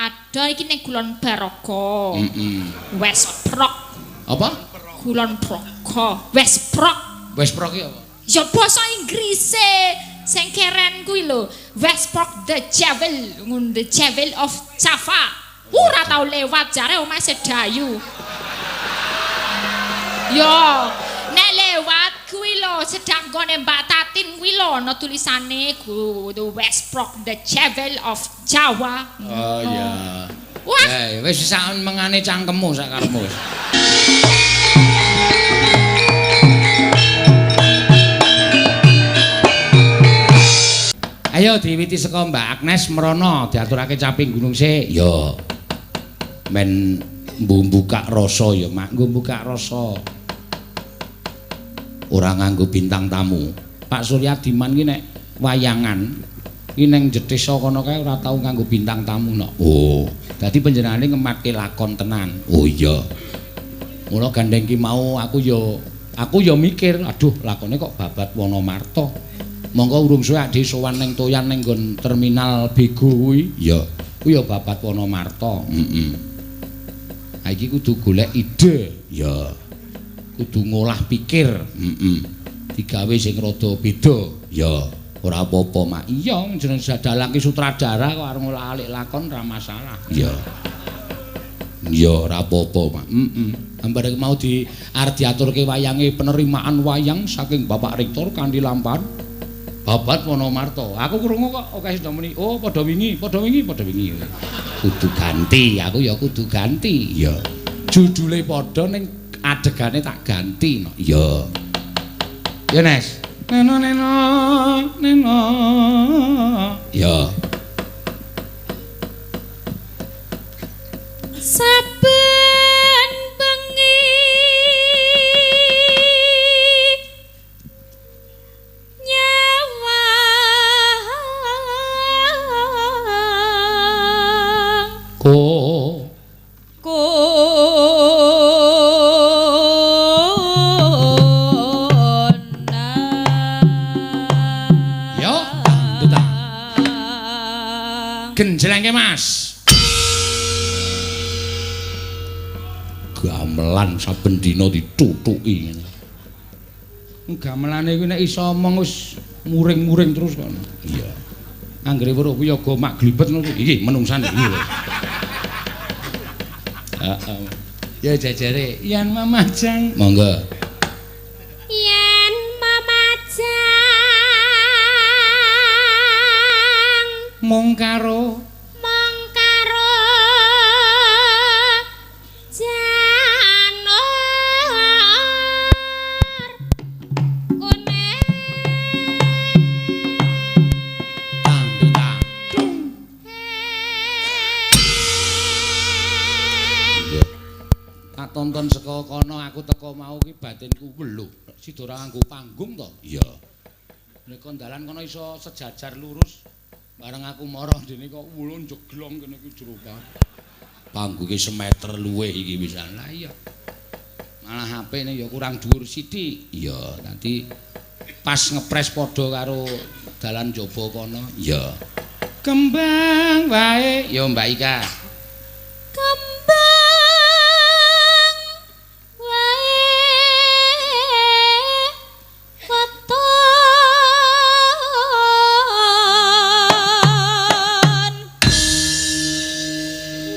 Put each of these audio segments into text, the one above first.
Ada iki ning Kulon Progo. Heeh. West Prok. Apa? Kulon Progo. West Prok. West Prok ki apa? Ya basa Inggrise sing keren kuwi lho. West Prok the Jewel, ngun the Jewel of Java. Ora tau lewat jare omahe Sedayu. Yo, nek lewat kuwi lho sedang gone Mbak Tatin kuwi lho ana tulisane ku the West Prok the Jewel of Jawa. Oh iya. Wah, Eh, wis sak mengane cangkemmu sak karepmu wis. Ayo diwiti saka Mbak Agnes mrono diaturake caping gunung sik. Ya. Men mbukak rasa ya, Mak, nggo mbukak rasa. Ora nganggo bintang tamu. Pak Suryadiman ki nek wayangan ki ning Jetisa kono kae ora tau nganggo bintang tamu no. Oh, dadi panjenengane ngematke lakon tenan. Oh iya. Mula gandeng ki mau aku ya mikir, aduh lakone kok babat Wonomarta. Monggo urung suwe ade sowan ning Toyan ning nggon terminal Bego kuwi. Iya. Kuwi ya babat Wonomarta. Heeh. Ha iki kudu golek ide. Ya. Kudu ngolah pikir. Heeh. Digawe sing rada beda. Ya. Ora apa-apa, Mak. Iya, jeneng dalang ki sutradara kok arep ngolah-alik lakon ora masalah. Iya. Iya, ora apa-apa, Mak. Heeh. Ambare mau di arep diaturke wayange penerimaan wayang saking Bapak Rektor kanthi lampahan Babat Wonomarta. Aku krungu kok akeh sing muni, "Oh, padha wingi, padha wingi, padha wingi." Kudu ganti, aku ya kudu ganti. Iya. Judule padha ning adegane tak ganti no. Iya. Ya, Nes. Neno neno neno. Ya. Saben bengi nyawang Ko konang. Yo, tang genjlengke, Mas. Gamelan saben dina ditutuki ngene. Gamelane kuwi nek iso omong wis muring-muring terus kok. Iya. Anggere weruh wiyaga mak glibet ngono iki menungsane iki. Heeh. Ya jajare yen mamajang. Monggo. Yen mamajang Mung karo mung karo janur kuning. Tang tang. Iya. Tak tonton saka kono aku teko mau ki batinku lho, sida ora nganggo panggung to? Iya. Nek kon dalan kono iso sejajar lurus. Bareng aku mara dene kok wulun jeglong kene iki jero panggunge semeter luwih iki pisan. Lah iya. Malah HP-ne ya kurang dhuwur sithik. Iya, nanti pas ngepres padha karo dalan jaba kono. Iya. Kembang wae ya Mbak Ika. Kembang wae weton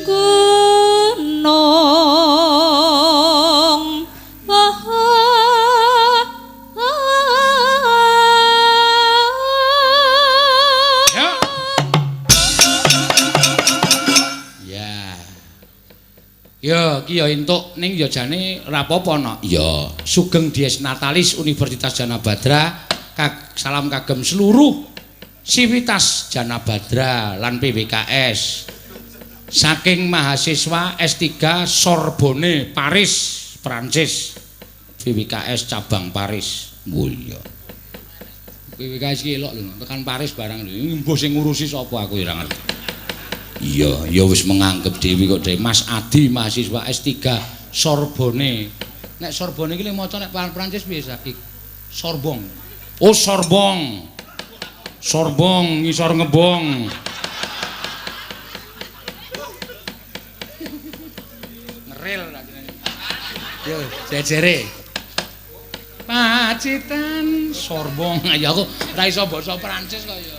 gunung. Ya. Ya. Ya, ki ya entuk ning ya jane ora apa-apa no. Ya, sugeng Dies Natalis Universitas Janabadra, salam kagem seluruh sivitas Janabadra lan PWKS. Saking mahasiswa S3 Sorbonne Paris, Prancis. PWKS cabang Paris. Oh iya. PWKS ki elok lho, tekan Paris barang lho. Mbuh sing ngurusi sapa aku ya ora ngerti. Iya, ya wis menganggep dhewe kok dhewe Mas Adi mahasiswa S3 Sorbonne. Nek Sorbonne iki maca nek Prancis piye saiki? Sorbong. Oh, Sorbong. Sorbong ngisor ngebong. Seril. Yo, jejere. Pacitan Sorbong. Ya aku ora iso basa Prancis kok ya.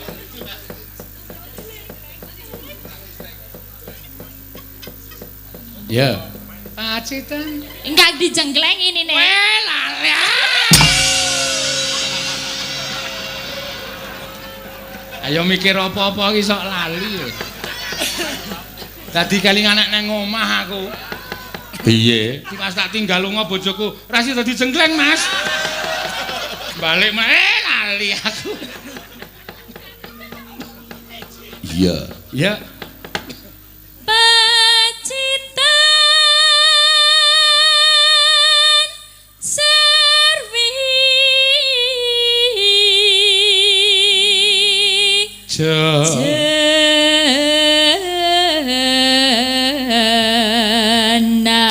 Ya. Pacitan. Enggak dijenggleng ini nek. Weh, lali. Ayo mikir apa-apa iki sok lali. Dadi kelingan nek nang omah aku. Piye? Pas tak tinggal lunga bojoku, ra sida dadi jenggleng, Mas. Balik meneh lali aku. Iya. Iya. Pacitan serwi Jena.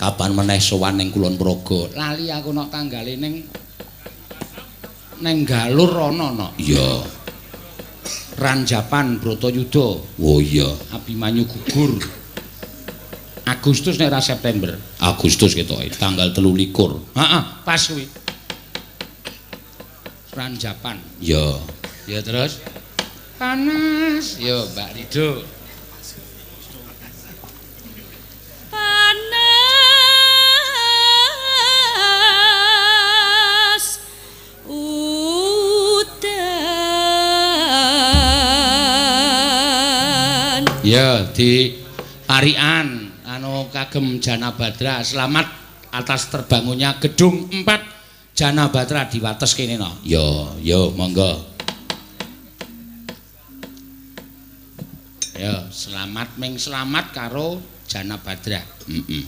Kapan meneh sowan ning Kulon Progo? Lali aku nok tanggale ning Galur ana nok. Iya. Ranjapan Bratayuda. Oh iya, Abimanyu gugur. Agustus nek ra September. Agustus ketoke, tanggal 23. Heeh, pas kuwi. Ranjapan. Iya. Ya terus panas. Yo Mbak Rido. Panas udan. Ya, di Parian anu kagem Janabadra, selamat atas terbangunnya gedung 4 Janabadra di Wates kene no. Yo, yo monggo. Yo, selamat ming selamat karo Janabadra. Heeh.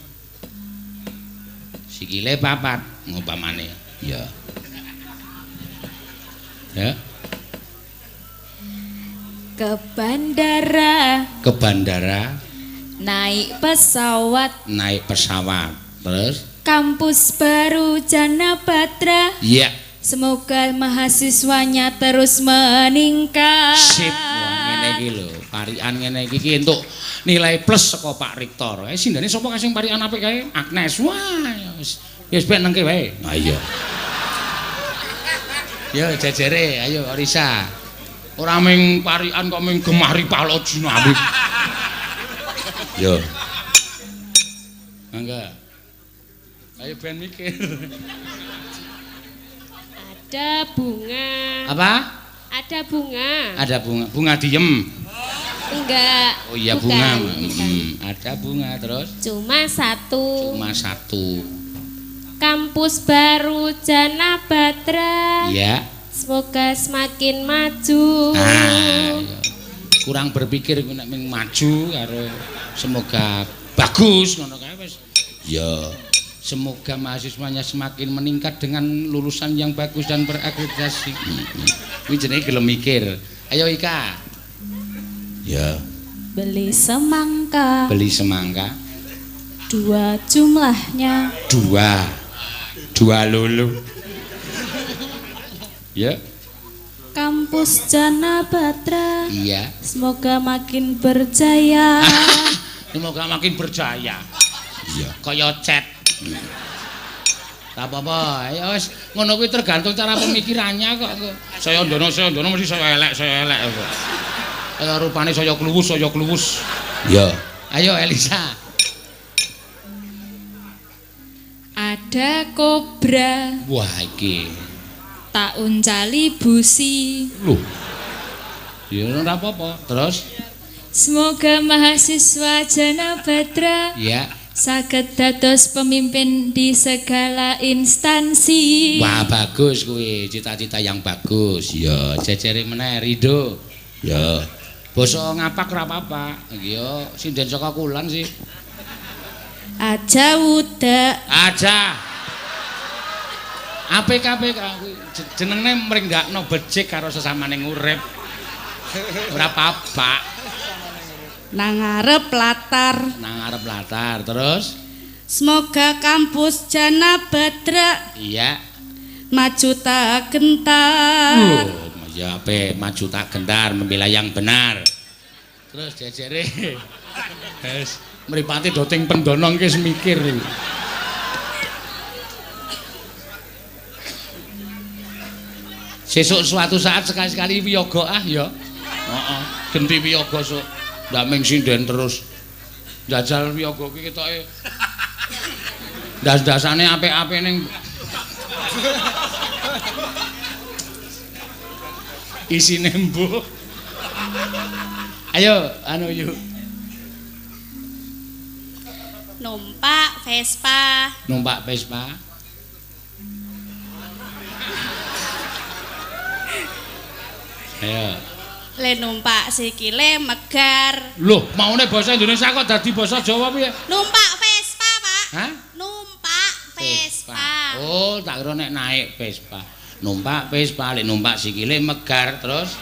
Sikile papat ngumpamane. Ya. Ya. Ke bandara, Ke bandara naik pesawat, naik pesawat. Terus kampus baru Janabadra. iya. Semoga mahasiswanya terus meningkat. Sip, wah ngene iki lho, parikan ngene iki iki entuk nilai plus saka Pak Rektor. Eh sindane sapa kae sing parikan apik kae? Agnes. Wah, wis wis ben nengke wae. Ha iya. Yo jejere, ayo Orisa. Ora ming parikan kok ming gemah ripah lo jinawi. Yo. Mangga. Ayo ben mikir. Ada bunga. Apa? Ada bunga. Ada bunga. Bunga diem. Enggak. Oh iya bukan, bunga. Bukan. Ada bunga terus. Cuma satu. Cuma satu. Kampus baru Janabadra. Iya. Semoga semakin maju. Nah, iya. Kurang berpikir ku nek ming maju karo semoga bagus ngono kae wis. Ya. Semoga mahasiswanya semakin meningkat dengan lulusan yang bagus dan berakreditasi. Kuwi jenenge gelem mikir. Ayo Ika. Ya, Beli semangka, beli semangka dua jumlahnya. dua. Dua lulu. Ya. Kampus Janabadra. Iya. Semoga makin berjaya. Semoga makin berjaya. Iya. Kaya cet. Tak apa-apa, ayo wis ngono kuwi tergantung cara pemikirannya kok. Saya ndono mesti saya elek, saya elek kok. Kaya rupane saya kluwus, saya kluwus. Iya. Ayo Elisa. Ada kobra Wah iki. tak uncali busi. Loh. Ya ora apa-apa. Terus? Semoga mahasiswa Janabadra Iya. saged dados pemimpin di segala instansi. Wah, bagus kuwi, cita-cita yang bagus. Ya, jejere meneh Rido. Ya. Basa ngapak ora apa-apa. Ya, sinden saka kulon sih. Aja udak. Aja. Apik-apik kuwi jenenge mringgakno becik karo sesamane urip. Ora apa-apa. Nang ngarep latar. Nang ngarep latar terus. Semoga kampus Janabadra Iya. Maju tak gentar. Loh, ya ape maju tak gentar membela yang benar. Terus jejere. Wis mripate do ting pendono iki wis mikir iki. Sesuk suatu saat sekali-sekali wiyaga ah ya. Heeh, genti wiyaga sok. Ndak ming sinden terus. Jajal wiyaga ki ketoke ndas-ndasane apik-apik ning isine mbuh. Ayo anu yuk. Numpak Vespa. Numpak Vespa. Ayo. Le numpak sikile megar. Loh, maune basa Indonesia kok dadi basa Jawa piye? Numpak Vespa, Pak. Hah? Numpak Vespa. Oh, tak kira nek naik Vespa. Numpak Vespa, lek numpak sikile megar terus.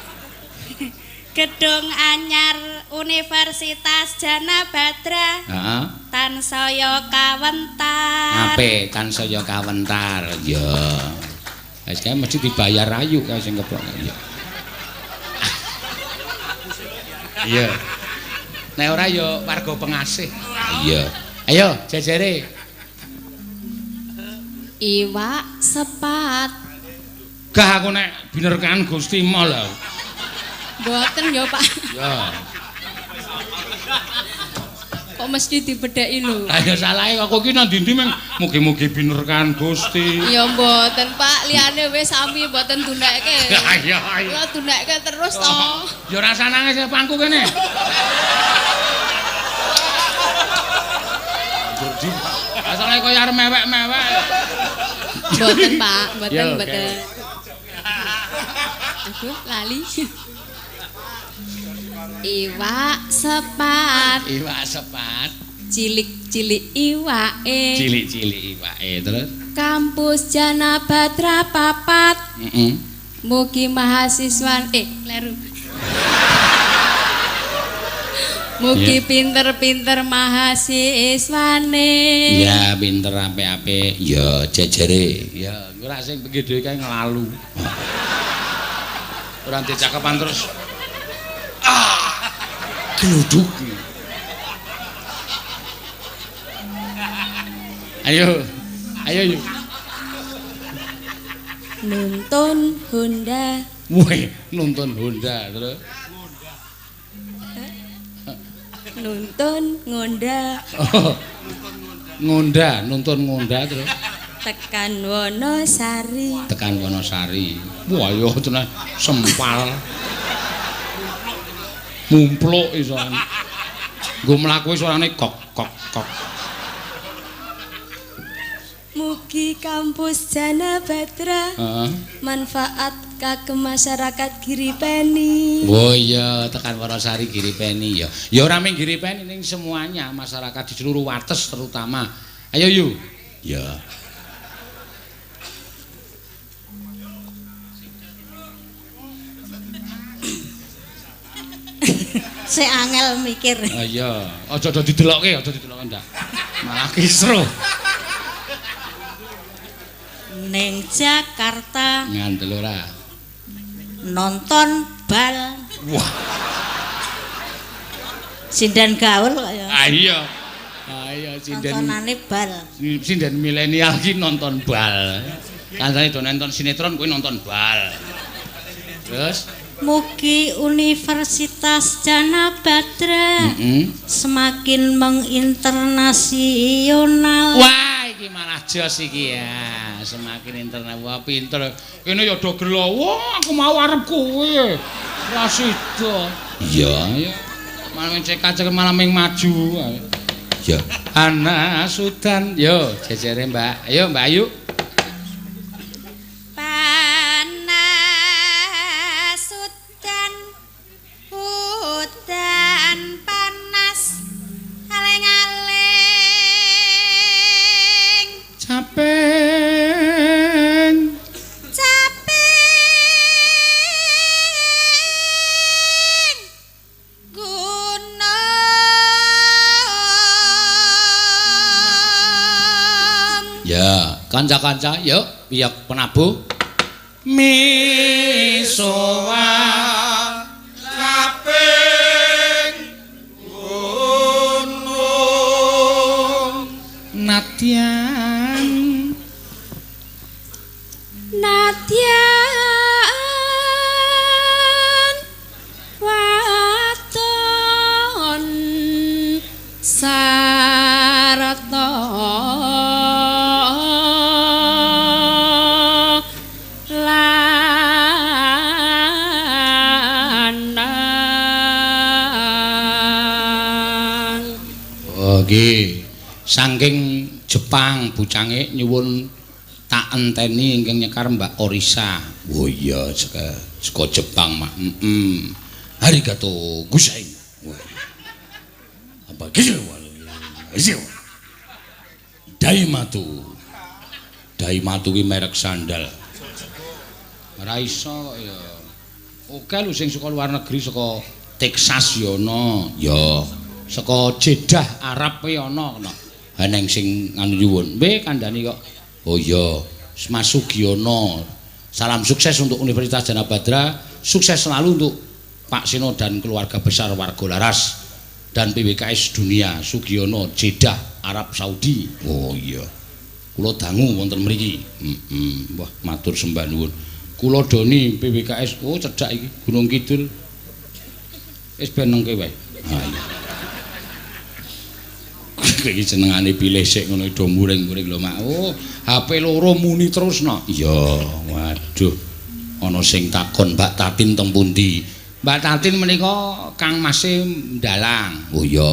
Gedung anyar Universitas Janabadra. Heeh. Tansaya kawentar. Apik, tansaya kawentar. Ya. Wis kae mesti dibayar ayu kae sing keplok. Ya. Iya. Nek ora ya warga pengasih. Iya. Ayo jejere. Iwak sepat. Gah aku nek binerkan Gusti Mol. Mboten ya, Pak. Ya. Kok mesti dibedheki lho. Lah ya salahe aku iki nang ndi-ndi meng mugi-mugi binerkan Gusti. Ya mboten, Pak. Liyane wis sami mboten dunekke. Iya, iya. Kula dunekke terus to. Ya ora usah nangis pangku kene. Asale kaya arep mewek-mewek. Mboten, Pak. Mboten, mboten. Aduh, lali. Iwak sepat. Iwak sepat. Cilik-cilik iwake. Cilik-cilik iwake terus. Kampus Janabadra papat. Heeh. Mugi mahasiswa kleru. Mugi pinter-pinter mahasiswane. Ya pinter apik-apik. Ya jejere. Ya ora sing pinggir dhewe kae nglalu. Ora dicakepan terus. Ah. Gluduk. Ayo. Ayo yuk. Nuntun Honda. Wih, nuntun Honda terus. Nuntun Ngonda. Oh. Ngonda, nuntun Ngonda terus. Tekan Wonosari. Tekan Wonosari. Wah, yo tenan sempal. Mumpluk iso. Nggo mlaku suarane kok kok kok. Mugi kampus Janabadra manfaat kagem masyarakat Giripeni. Oh iya, tekan Wonosari Giripeni ya. Ya ora mung Giripeni ning semuanya masyarakat di seluruh Wates terutama. Ayo yu. Ya. Sik angel mikir. Ah iya, aja do didelokke, aja didelokke ndak. Malah kisruh. Neng Jakarta ngandel ora. Nonton bal. Wah. Sinden gaul kok ya. Ah iya. Ah iya sinden. Nontonane bal. Sinden milenial ki nonton bal. Kancane do nonton sinetron kuwi nonton bal. Terus mugi Universitas Janabadra semakin menginternasional. Wah, iki malah jos iki ya. Semakin internasional. Wah, pinter. Kene ya do gelo. Wah, aku mau arep kowe. Ora sida. Iya, ya. Malah ming cekak malah ming maju. Ya. Ana Sudan. Yo, jejere Mbak. Ayo Mbak Ayu. Kanca-kanca, yuk. iya penabuh. Misowa kaping gunung nadyan nadyan waton sarta lanang. Oh nggih, saking Jepang bucange nyuwun tak enteni ingkang nyekar Mbak Orisa. Oh iya, saka Jepang mak. Heeh. Arigato gozai. Apa gitu? Daimatu. Daimatu ki merek sandal. Ora iso kok ya. Oke lho sing saka luar negeri, saka Texas ya ana. Ya. Saka Jeddah Arab kuwi ana kena. Ha neng sing anu nyuwun. Weh kandhani kok. Oh iya, Mas Sugiono. Salam sukses untuk Universitas Janabadra, sukses selalu untuk Pak Seno dan keluarga besar warga Laras dan PWKS dunia. Sugiono, Jeddah, Arab Saudi. Oh iya. Kula dangu wonten mriki. Heeh. Wah, matur sembah nuwun. Kula Doni PWKS. Oh, cedhak iki Gunung Kidul. Wis ben nengke wae. Ha iya. Iki senengane pilih sik ngono do muring-muring lho Mak. Oh, HP loro muni terus no. Iya, waduh. Ana sing takon Mbak Tatin teng pundi? Mbak Tatin menika Kang Mase ndalang. Oh iya.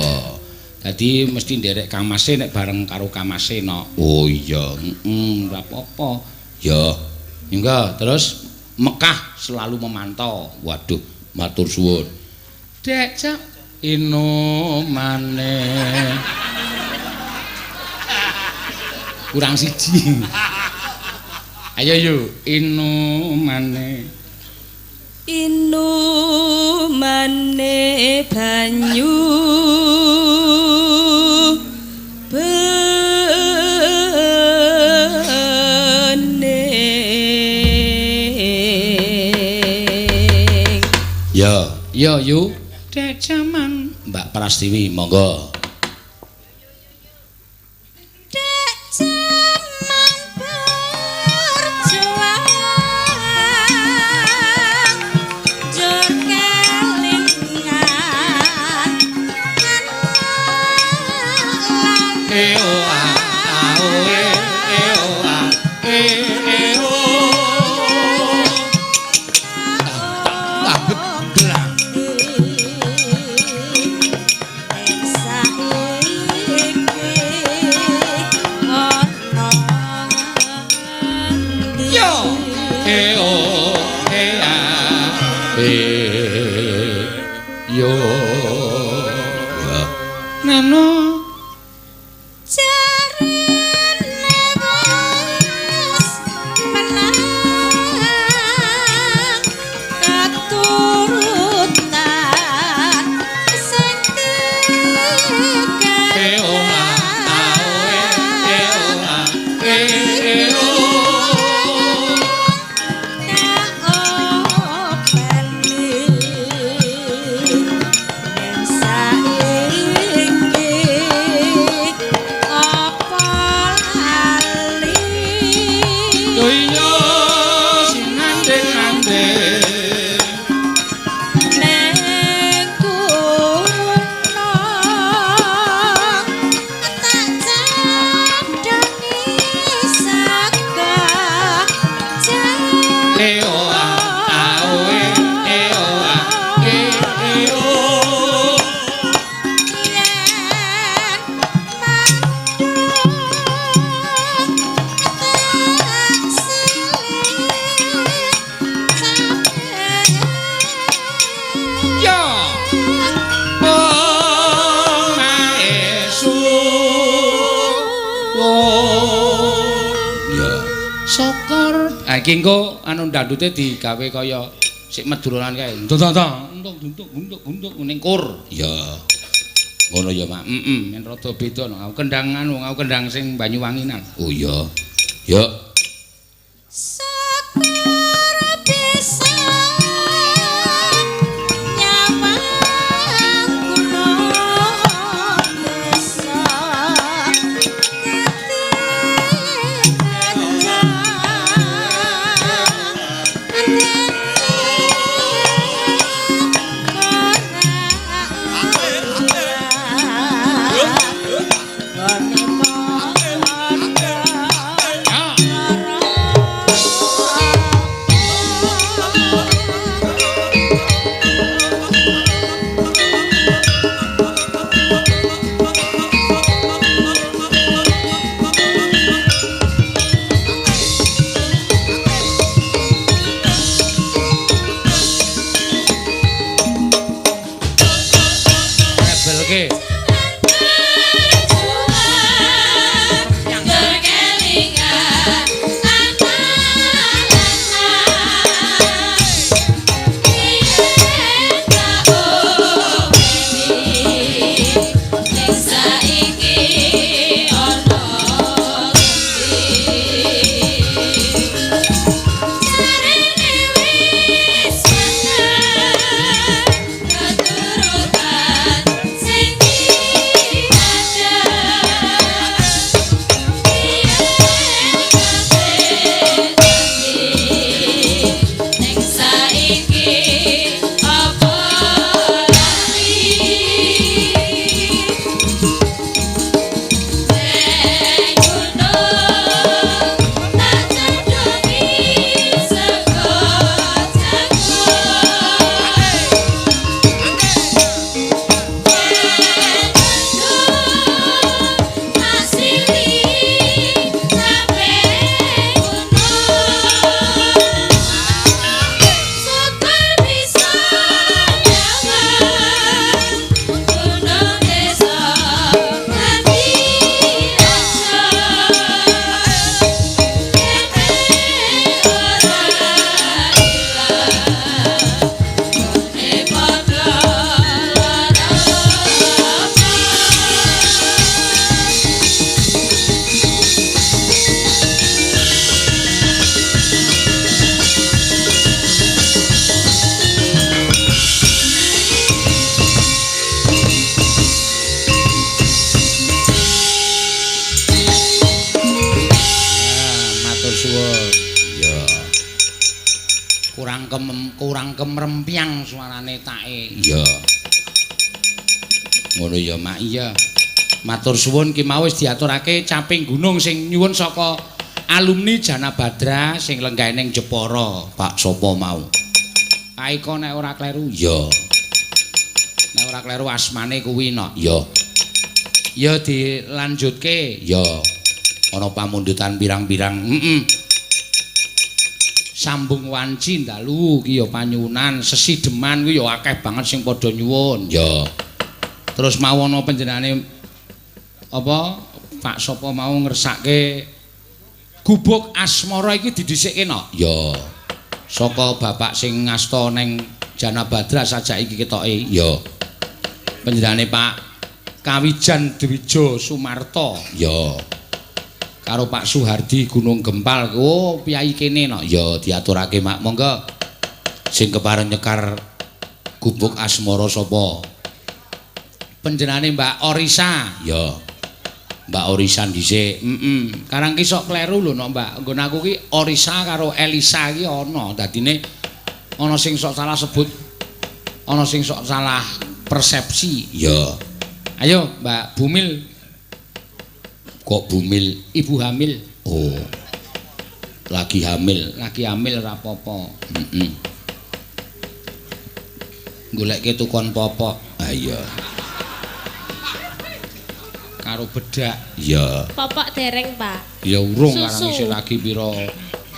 Dadi mesti nderek Kang Mase nek bareng karo Kang Mase no. Oh iya, heeh, ora apa-apa. Ya. Monggo terus Mekah selalu memantau. Waduh, matur suwun. Dek cak inomane. Kurang siji. Ayo yu, inumane. Inumane banyu bening. Ya, ya yu. Dek jaman Mbak Prastiwi monggo. Iki engko anu dandute digawe kaya sik Maduronan kae. Ndong ndong ndong ndong ndong ning kur. Iya. Ngono ya, Mak. Heeh, men rada beda no. Aku kendang anu, aku kendang sing Banyuwanginan. Oh iya. Ya. Kurang kurang kemrempyang suarane take. Iya. Ngono ya, Mak. Iya. Matur suwun ki mau wis diaturake caping gunung sing nyuwun saka alumni Janabadra sing lenggahe ning Jepara. Pak sapa mau? Pak Eko nek ora kleru. Iya. Nek ora kleru asmane kuwi no. Iya. Ya dilanjutke. Ya. Ana pamundutan pirang-pirang. Heeh. Sambung wanci dalu ki ya panyuwunan, sesideman kuwi ya akeh banget sing padha nyuwun. Ya. Terus mau ana panjenengane apa Pak sapa mau ngersake gubuk asmara iki didhisikke no. Ya. Saka bapak sing ngasta ning Janabadra sajak iki ketoke. Ya. Panjenengane Pak Kawijan Dwijo Sumarto. Ya. Karo Pak Suhardi Gunung Gempal. Oh, piyai kene no. Ya diaturake, Mak. Monggo. Sing kepareng nyekar gubuk asmara sapa? Panjenengane Mbak Orisa. Ya. Mbak Orisa dhisik. Heeh. Karang ki sok kleru lho, no, Mbak. Nggon aku ki Orisa karo Elisa ki ana. Dadine ana sing sok salah sebut, ana sing sok salah persepsi. Ya. Ayo, Mbak Bumil. Kok Bumil? Ibu hamil. Oh. Lagi hamil, lagi hamil ora apa-apa. Heeh. Goleke tukon popok. Ha iya. Karo bedak. Iya. Popok dereng, Pak. Ya urung karang isih lagi pira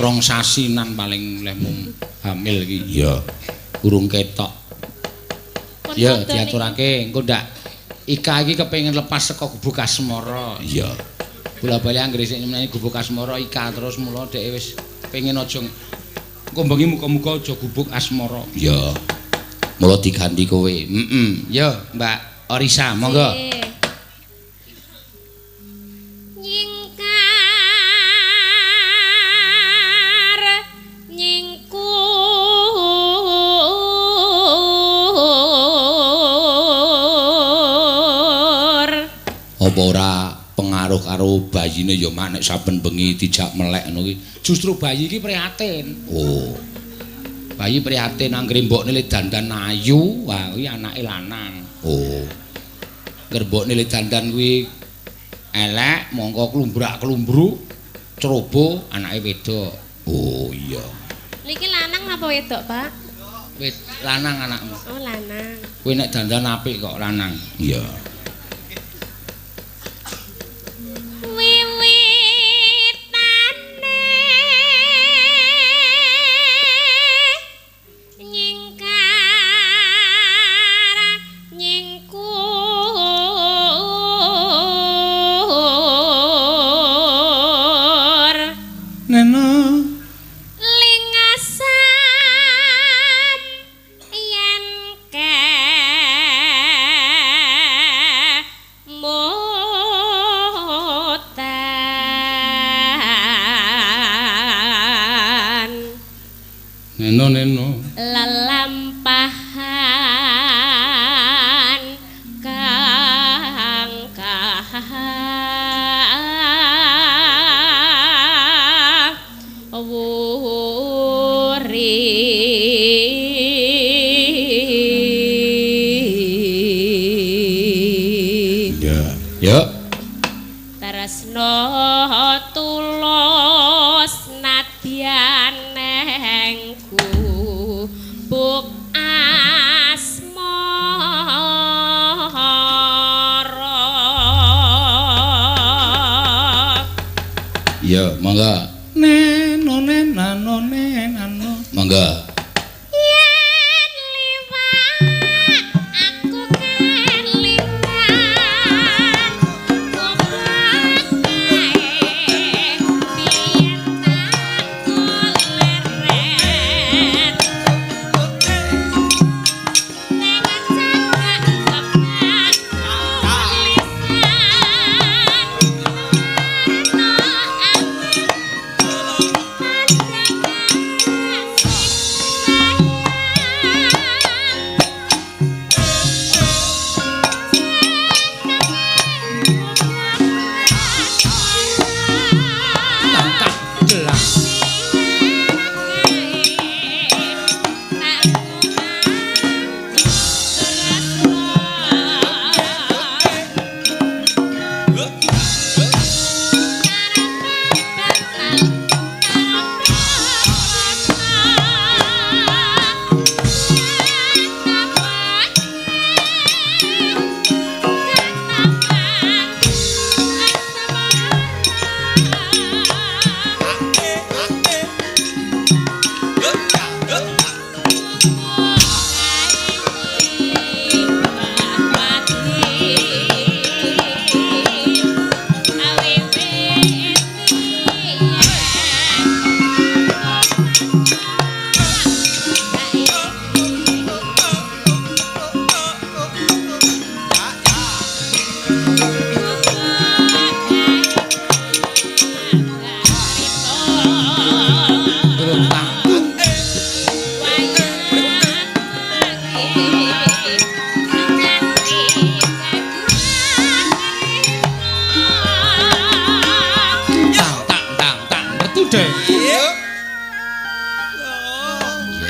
rong sasinan paling lehmu hamil iki. Iya. Urung ketok. Ya diaturake engko ndak Ika iki kepengin lepas saka gubuk asmara. Iya. Bola-bali anggere sik nyenengi gubuk asmara Ika terus mula dhek wis pengin aja engko bengi muga-muga aja gubuk asmara. Iya. Mula diganti kowe. Heeh. Ya, Mbak Orisa, monggo. Nyingkar nyingkur apa ora pengaruh karo bayine ya Mak nek saben bengi dijak melek ngono ki. Justru bayi iki prihatin. Oh. Bayi prihatin anggere mbokne le dandan ayu, wah kuwi anake lanang. Oh. Angger mbokne le dandan kuwi elek, mongko klumbrak-klumbruk, ceroboh anake wedok. Oh iya. Niki lanang napa wedok, Pak? Wit lanang anakmu. Oh, lanang. Kowe nek dandan apik kok lanang. Iya. Wiwitane nyingkar nyingkur Nena lingasam yen kemutan Neno neno lelampahan kang kawuri. Ya. Ya. Tresno tulus nadyan neng gubuk asmara. Ya, monggo. Neno neno neno. Monggo. Yen liwat aku kelingan gobak kae biyen tak koleren neng cakak tepat tulisan warna aku pandangan.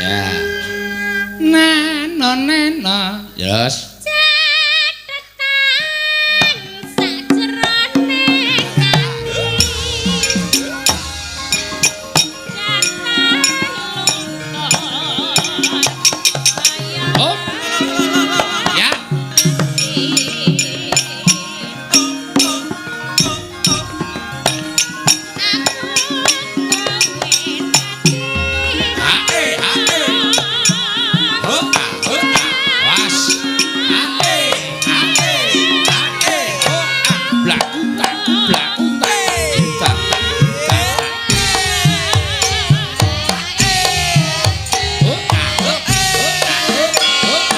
Ya. Nano neno. Yes. Catetan sajrone ati. Catetan luntur. Hop. Ya. Ae ae. Ho a ho a. Was. Ae ae ae ho a. Blaku tak blaku tak tak tak. Ho a ho a ho a ho a ho a ho a.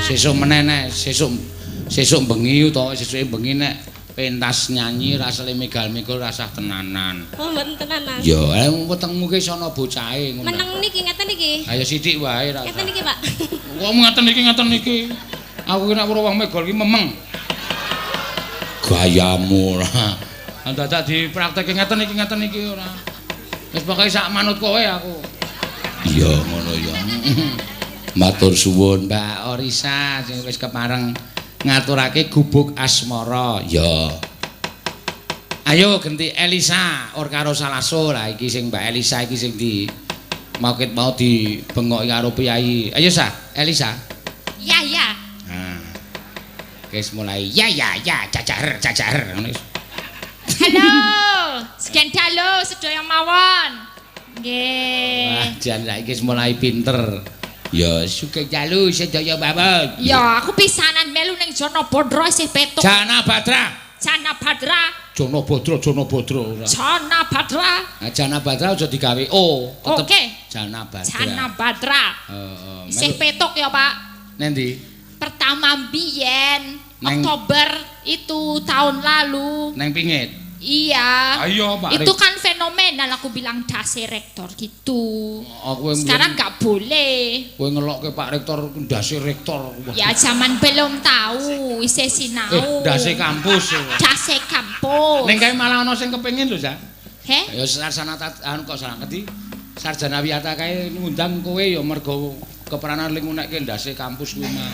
Sesuk meneh nek sesuk sesuk bengi utawa sesuke bengi nek pentas nyanyi rasane megal-megol rasah tenanan. Oh, mboten tenanan. Ya, wetengmu ki sono bocahe ngono. Meneng niki ngeten niki. Ayo sithik wae ra. Ngeten niki, Pak. Kok ngeten niki ngeten niki. Aku ki nek weruh wong megol ki memeng. Gayamu ora. Dadak dipraktekke ngeten iki ngeten iki ora. Wis pokoke sak manut kowe aku. Iya ngono ya. Matur suwun Mbak Orisa sing wis kepareng ngaturake gubuk asmara. Ya. Ayo genti Elisa or karo Salaso. Lah iki sing Mbak Elisa iki sing di mau ket mau dibengoki karo priyayi. Ayo Sa, Elisa. Ya ya. Nah. Wis mulai ya ya ya cacar cacar ngono. Halo, sekian dalu sedaya mawon. Nggih. Wah, jan saiki wis mulai pinter. Ya sugeng dalu sedaya mawon. Ya, aku pisanan melu ning Jana Badra isih petuk. Jana Badra. Jana Badra. Jana Badra, Jana Badra ora. Jana Badra. Nah, Jana Badra aja digawe O, tetep Oke. Jana Badra. Jana Badra. Heeh. Isih petuk ya, Pak. Nendi? Pertama biyen Oktober itu tahun lalu. Neng pingit. Iya. Ayo, Pak. Itu kan fenomenal aku bilang dase rektor gitu. Oh, kowe Sekarang nggak boleh. Kowe ngelokke Pak Rektor ndase rektor. Ya zaman belum tahu, isih sinau. Ndase kampus. Dase kampus. Ning kae malah ana sing kepengin lho, Sa. Heh? Ya sarjana anu kok salah ngerti. Sarjana Wiyata kae ngundang kowe ya mergo kepranan ling ngunekke ndase kampus kuwi mau.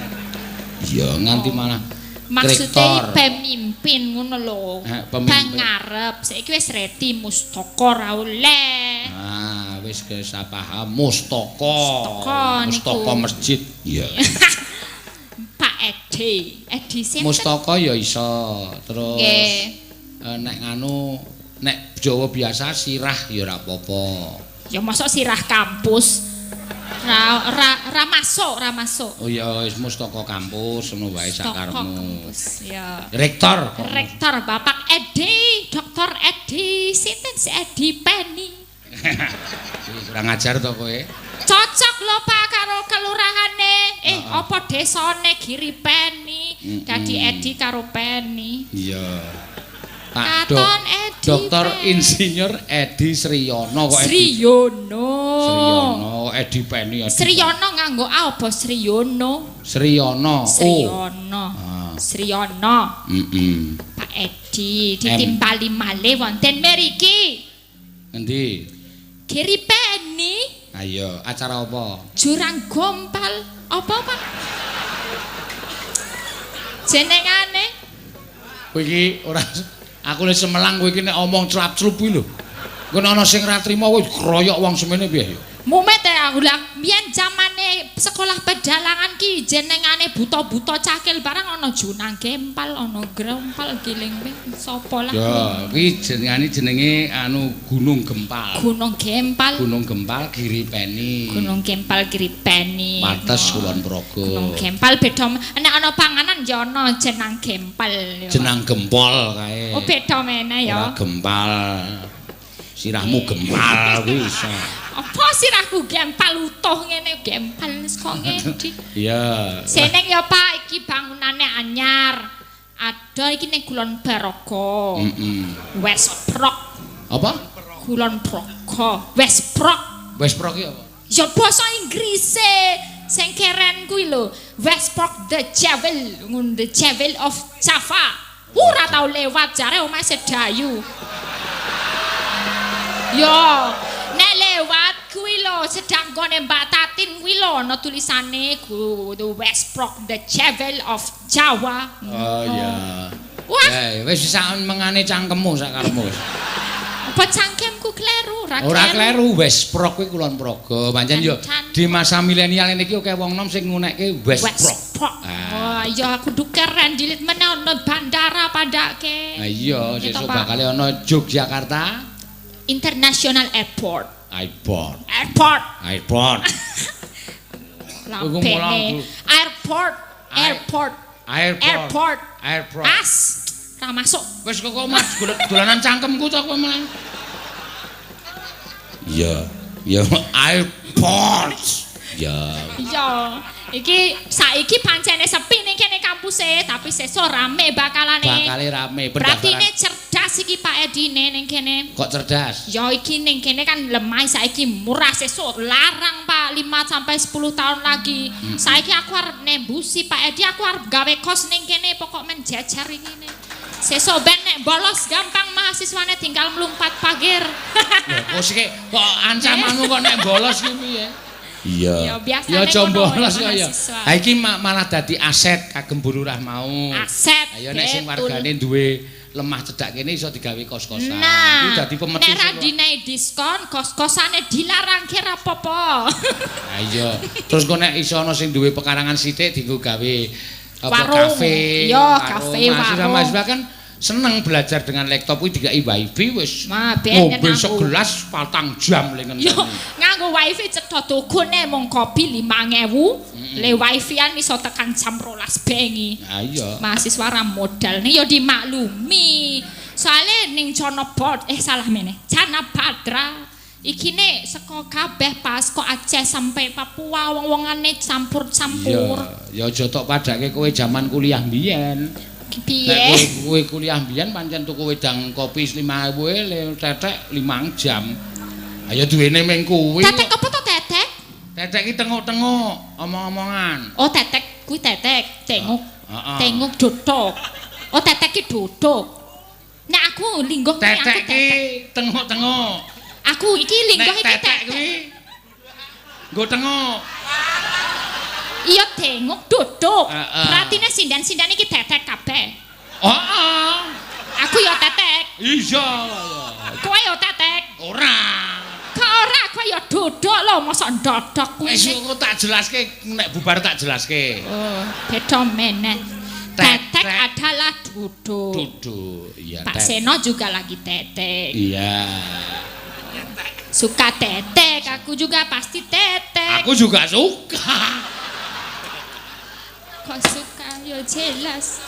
Iya, nganti malah Maksudnya pemimpin ngono lho. Pemimpin. Pangarep saiki wis reti mustaka ra oleh. Ah, wis paham mustaka. Mustaka niku. Mustaka masjid. Iya. Pak Edi, Edi sinten? Mustaka ya iso. Terus Nggih. Nek nganu nek Jawa biasa sirah ya ora apa-apa. Ya mosok sirah kampus. Ra ra ra masuk, ra masuk. Oh ya wis mustaka kampus ngono wae sakarepmu. Kampus, ya. Rektor kok. Rektor Bapak Edi, Dr. Edi, sinten si Edi Penny. Kurang ajar to kowe. Cocok lho Pak karo kelurahane. Apa desane Giri Penny. Dadi Edi karo Penny. Iya. Pak Katon Edi Dokter Penny. Insinyur Edi Sriyono kok Edi. Sriyono. Sriyono, Edi Penny. Edi. Sriyono nganggo A apa Sriyono? Sriyono. O. Sriyono. Ah. Sriyono. Heeh. Pak Edi ditimpali malih wonten mriki. Endi? Giri Penny. Ayo, acara apa? Jurang Gompal apa Pak? Jenengane Kowe iki ora aku wis semelang kowe iki nek omong clap-clup kuwi lho. Kowe nek ana sing ra trima kowe kroyok wong semene piye ya? Mumet ya aku lah biyen zamane sekolah pedalangan ki jenengane buta-buta cakil barang ana Junang Gempal ana Grompal giling sapa lah. Ya, kuwi jenengane jenenge anu Gunung Gempal. Gunung Gempal. Gunung Gempal Giri Peni. Gunung Gempal Giri Peni. Pates Kulon Progo. Gunung Gempal beda nek ana panganan ya ana jenang gempal ya. Jenang gempol kae. Oh beda meneh ya. Ora gempal. Sirahmu gempal kuwi iso. Apa sirahku gempal utuh ngene gempal kok ngendi? Iya. Seneng ya Pak iki bangunane anyar. Ada iki ning Kulon Progo. Heeh. Westprok. Apa? Kulon Progo. Westprok. Westprok iki apa? Ya basa Inggrise sing keren kuwi lho. Westprok the Jewel, ngun the Jewel of Java. Ora tau lewat jare omahe Sedayu. Yo, nek lewat kuwi lho sedang gone Mbak Tatin kuwi lho ana tulisane the Westprok the Jewel of Jawa. Oh iya. Wah, Wis sak mengane cangkemmu sakarepmu wis. apa cangkemku kleru? Ora Ora kleru Westprok kuwi Kulon Progo. Pancen yo di masa milenial ini iki akeh wong nom sing ngunekke Westprok. Westprok. Ah. Wah, ya kudu keren dilit meneh ana bandara padake. Ah iya, Gitu, sesuk Pak. bakal ana Yogyakarta International Airport. Airport. Airport. Airport. Lambene. Airport. Airport. Airport. Airport. Airport. As. Ra masuk. Wis kok kok mas dolanan cangkemku to kowe malah. Iya. Ya airport. Ya. Iya. Iki saiki pancene sepi ning kene kampuse, tapi sesuk rame bakalane. Bakale rame Berarti pendaftaran. ne cerdas iki Pak Edine ning kene. Kok cerdas? Ya iki ning kene kan lemah saiki murah sesuk larang Pak 5 sampai 10 tahun lagi. Saiki aku arep nembusi Pak Edi, aku arep gawe kos ning kene pokok men jejer iki ne. Sesuk ben nek bolos gampang mahasiswane tinggal melompat pagar. Lho, kok sik kok ancamanmu kok nek bolos ki piye? Iya. Ya, biasane Ya aja ngono bolos ya, kok ya. mahasiswa. Ha iki malah dadi aset kagem Bu Lurah mau. Aset. Ayo nek sing betul. wargane duwe lemah cedhak kene iso digawe kos-kosan. Nah, Iki dadi pemetu. nek ra dinei diskon, kos-kosane dilarang ki ra apa-apa. Ha iya. Terus kok nek iso ana sing duwe pekarangan sithik dienggo gawe apa Warung. kafe. Iya, warung. kafe, Mahasiswa warung. mahasiswa kan seneng belajar dengan laptop kuwi dikai wifi wis. Ma, ben Ngombe nganggo. segelas patang jam le ngenteni. Yo, nganggo wifi cetha tukune mung kopi 5000, le wifi-an iso tekan jam 12 bengi. Ha iya. Mahasiswa ra modal ning yo dimaklumi. Soale ning Conobot, salah meneh. Janabadra ikine saka kabeh pas kok Aceh sampai Papua wong-wongane campur-campur. Iya, ya aja tok padake kowe jaman kuliah mbiyen. Piye? Nek kowe kuliah mbiyen pancen tuku wedang kopi 5.000 le tetek 5 jam. Ayo duwene ming kuwi. Tetek apa to tetek? Tetek ki tenguk-tenguk, omong-omongan. Oh, tetek kuwi tetek, tenguk. Heeh. Tenguk dodok. Oh, tetek ki dodok. Nek aku lingguh kuwi aku Tetek ki tetek. tenguk-tenguk. Aku iki lingguh Nek iki tetek tetek. kuwi nggo tenguk. Iya tenguk dodok. Heeh. Berarti nek sinden-sinden iki tetek kabeh. Heeh. Aku ya tetek. Iya. Kowe ya tetek. Ora. Kok ora kowe ya dodok lho, mosok ndodok kuwi. Wis kok tak jelaske nek bubar tak jelaske. Oh, beda meneh. Tetek. Tetek adalah duduk. Duduk. Iya, Pak tet. Seno juga lagi tetek. Iya. Suka tetek, aku juga pasti tetek. Aku juga suka. Kok suka ya jelas.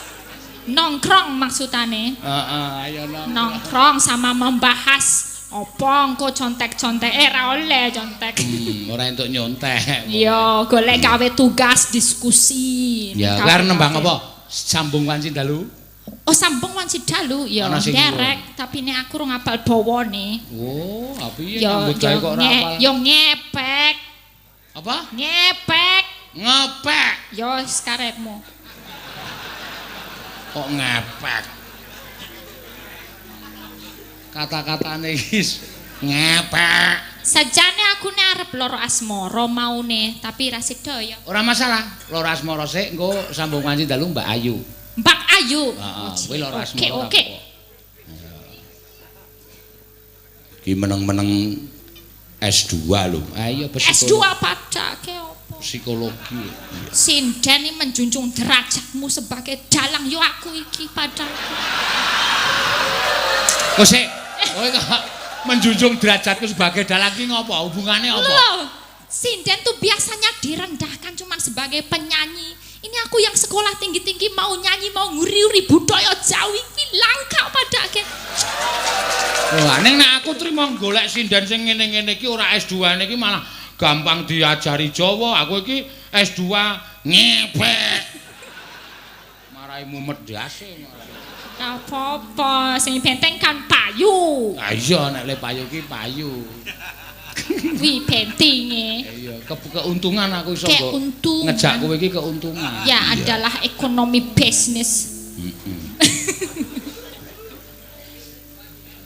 Nongkrong maksudane. Heeh, ayo nong. Nongkrong sama membahas apa engko contek-contek ra oleh contek. Ora entuk nyontek. Iya, golek gawe tugas diskusi. Ya, Gawe kowe arep nembang kafe. apa? Sambung wanci dalu. Oh, sambung wanci dalu ya Ana sing nderek, tapi nek aku rung apal bawane. Oh, piye Ya nyambut gawe kok ora apal. yo ngepek, Apa? ngepek. Ngepek. Yo wis karepmu. Kok ngepek? Kata-katane iki ngepek. Sajane aku nek arep lara asmara maune, tapi ra sida ya. Ora masalah. Lara asmara sik engko sambung wanci dalu Mbak Ayu. Mbak Ayu. Heeh, kuwi lara asmara. Oke, oke. Ki meneng-meneng S2 lho. Ayo S2 padake opo? Psikologi. Sinden ini menjunjung derajatmu sebagai dalang yo aku iki padaku. Kok sik, kowe kok menjunjung derajatku sebagai dalang ki ngopo? Hubungane apa? Loh, sinden tuh biasanya direndahkan cuman sebagai penyanyi. Ini aku yang sekolah tinggi-tinggi mau nyanyi, mau nguri-uri budaya Jawi iki langka padake. Wah, ning nek aku trimo golek sinden sing ngene-ngene iki ora S2-ne iki malah gampang diajari Jawa. Aku iki S2 ngepek. Marai mumet ndase. Ora apa-apa, sing penting kan payu. Ah iya nek le payu ki payu. Kuwi pentinge. Iya, keuntungan aku iso Keuntungan. Ngejak kowe iki keuntungan. Ya adalah ekonomi bisnis.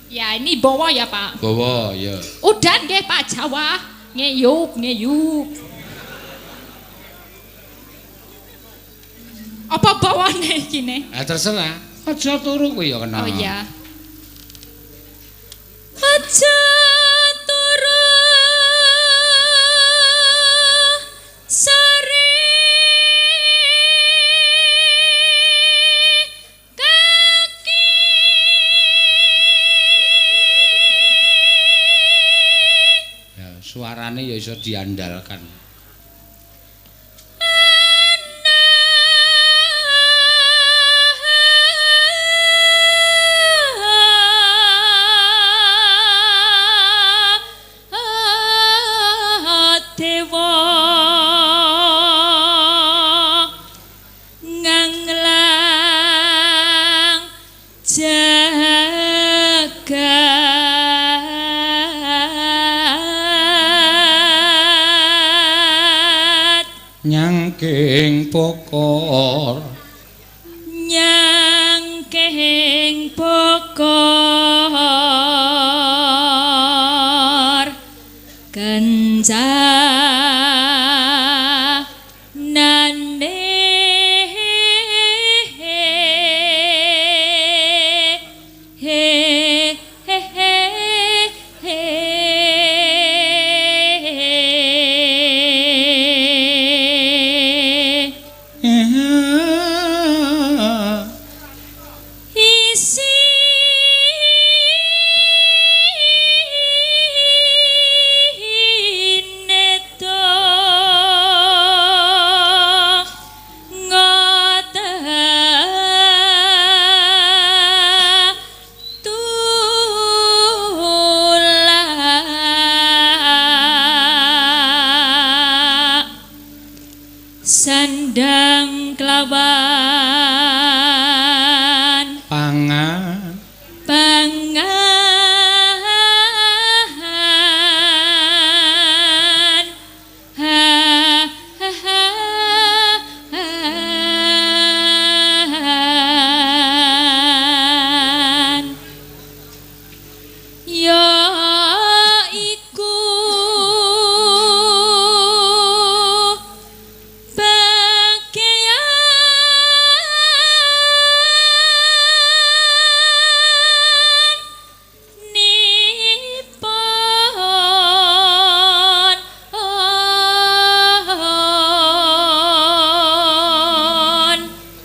Ya ini bawa ya Pak. Bawa ya. Udan nggih Pak Jawa. Ngeyup, ngeyup. Apa bawane iki ne? Ah terserah. Aja turu kowe ya kena. Oh iya. Aja turu sore kaki. Ya, suarane ya iso diandalkan. Dewa nganglang jagat Nyangking pokor nyangking pokor kencanane he he he he isi neto ngoten tulak sandang kelawan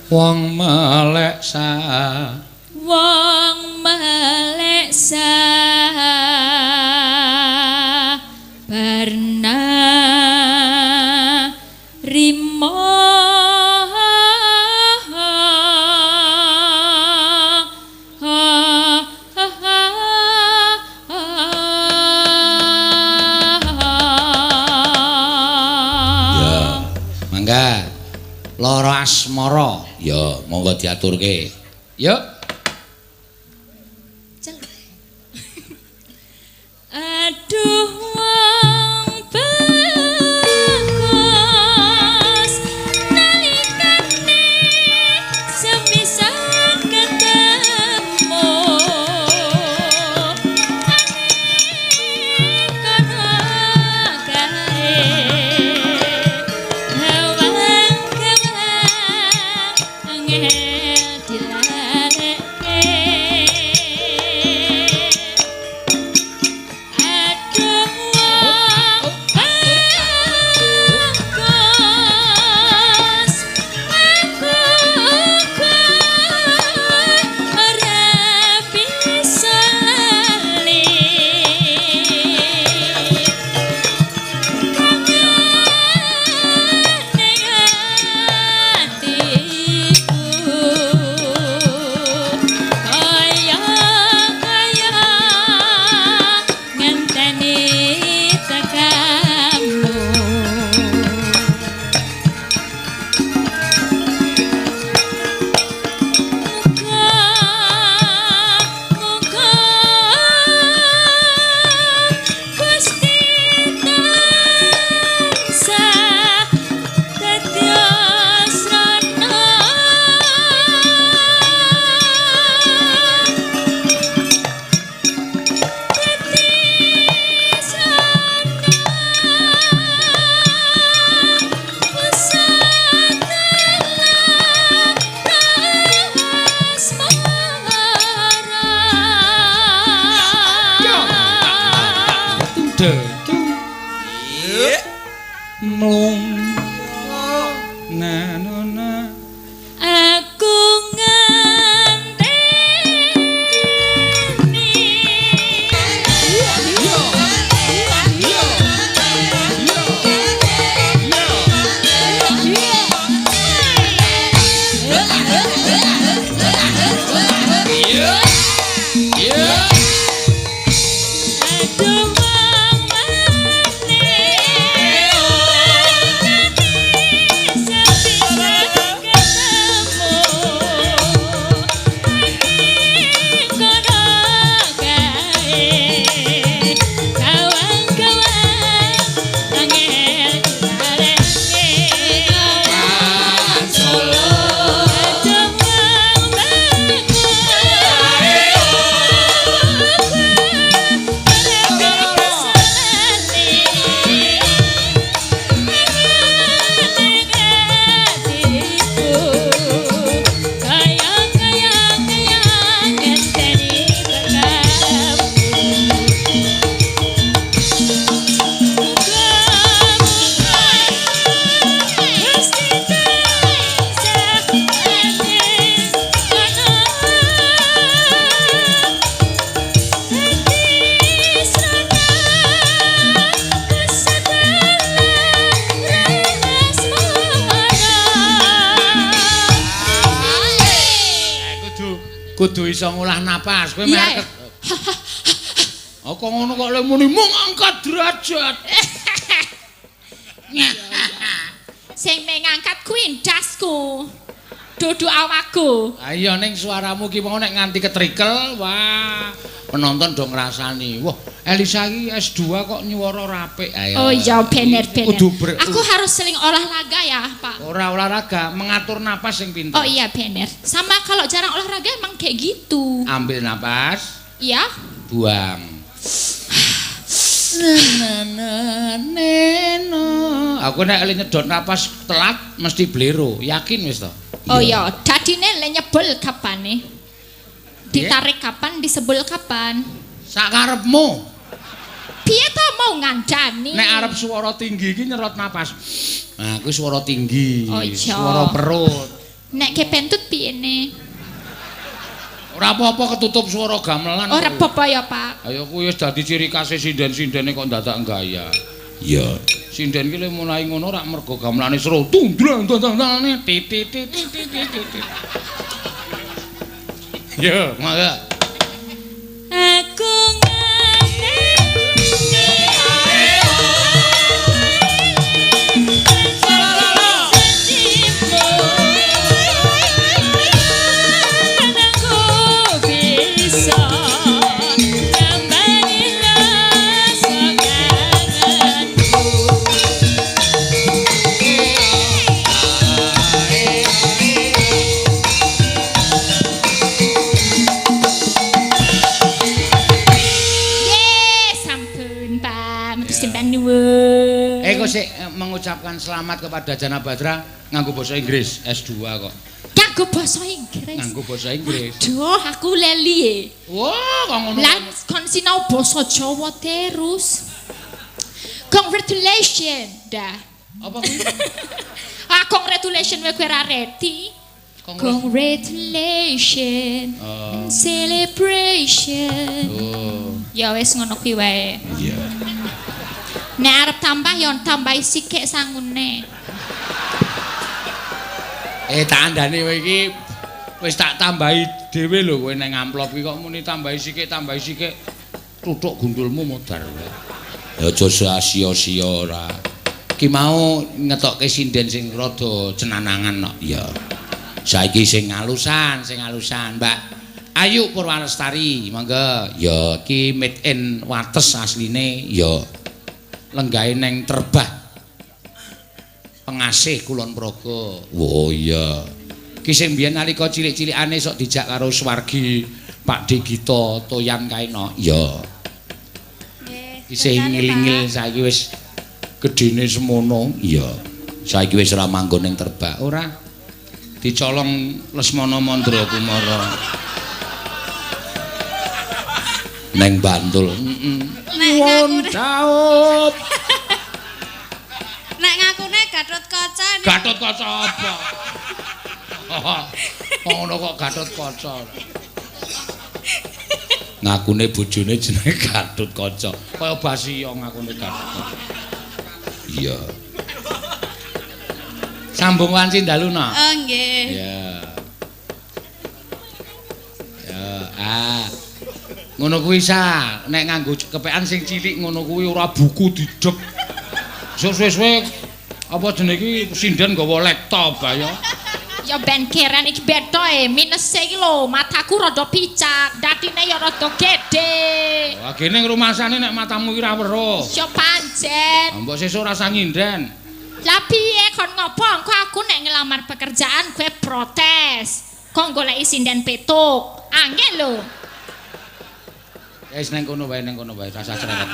Wong melek sa wong melek sa barna rimo Ya, mangga. Lara asmara. Ya, monggo diaturke. Yuk. Aduh wong bagus nalikane sepisan ketemu ane kono kae gawang-gawang angel dilaleke. Aduh wong bagus aku uga ora bisa lali kangen ning atiku kaya kaya ngenteni tekamu. Muga muga Gusti tansah dadi srana dadi srana Tuh, tuh. Mlung. Na na na. Aku ngenteni Aduh wong meneh sepisan ketemu ane kono kae gawang-gawang angel dilaleke Solo. Aduh wong bagus Kudu kudu iso ngolah napas. Kowe Iya. meh Oh, kok ngono kok le muni mung angkat derajat. Sing mengangkat kuwi ndasku. Dudu awakku. Ah iya ning suaramu ki mau nek nganti ketrikel, wah, penonton do ngrasani. Wah, Elisa iki S2 kok nyuwara rapik. Ayo. Oh iya bener bener. Kudu Aku harus sering olahraga ya, Pak. Ora olahraga, mengatur napas sing pinter. Oh iya bener. Sama kalau jarang olahraga emang kayak gitu. Ambil napas, Iya. buang. Na na na na. Aku nek le nyedot napas telat mesti blero, yakin wis to. Oh iya, dadine le nyebul kapan nih? Ditarik kapan, disebul kapan? Sakarepmu. Piye to mau ngandani? Nek arep swara tinggi iki nyerot napas. Nah, kuwi swara tinggi, Oh, iya. swara perut. Nek kepentut piye ne? Ora apa-apa ketutup suara gamelan. Ora apa-apa ya, Pak. Ayo kuwi wis dadi ciri khase sinden-sindene kok dadak gaya. Iya. Sinden ki le mulai ngono rak mergo gamelane seru. Tundlang tundlang titit titit titit. Ya, mangga. Aku Mengucapkan selamat kepada Jana Bhadra nganggo basa Inggris S2 kok. Nganggo basa Inggris. Nganggo basa Inggris. Aduh, aku leli e. Wah, kok ngono. Lah kon sinau basa Jawa terus. Congratulations dah. Apa kuwi? Ah, congratulations kowe ora reti. Congratulations and celebration. Oh. Ya wis ngono kuwi wae. Iya. Nek arep tambah ya tambahi sikik sangune. Tak andane kowe iki wis tak tambahi dhewe lho kowe nang amplop iki kok muni tambahi sikik tutuk gundulmu modar kowe. Ya aja sia-sia ora. Ki mau ngetokke sinden sing rada cenanangan kok. Ya. Saiki sing alusan, Mbak. Ayu Purwalestari, monggo. Ya ki made in Wates asline ya. Lenggahe neng Terbah Pengasih Kulon Progo. Oh iya. Ki sing biyen nalika cilik-cilikane sok dijak karo swargi Pak D Gita Toyan kae no. Iya. Nggih. Isih ngil-ngil saiki wis gedene semono. Iya. Saiki wis ora manggon ning Terbah. Ora. Dicolong Lesmana Mandra Kumara. Neng Bantul. Heeh. Nyuwun jawab. Nek ngakune Gatot Kaca. Gatot Kaca apa? Ngono kok Gatot Kaca. Ngakune bojone jenenge Gatot Kaca. Kaya basiya ngakune Gatot Kaca. Iya. Sambung wanci dalu no. Oh nggih. Iya. Ya, ah. Ngono kuwi sa, nek nganggo kepekan sing cilik ngono kuwi ora buku dideg. Suwe-suwe apa jenenge iki sinden nggawa laptop ayo. Ya ben keren iki beda e, minuse iki lho, mataku rada picak, datine ya rada gedhe. Wah, gene ngrumasane nek matamu iki ra weruh. Ya pancen. Mbok sesuk rasa nyinden. Lah piye kon ngopo? Engko aku nek ngelamar pekerjaan gue protes. Kok goleki sinden petuk. Angel lho. Wis nang kono wae, rasah cerewet.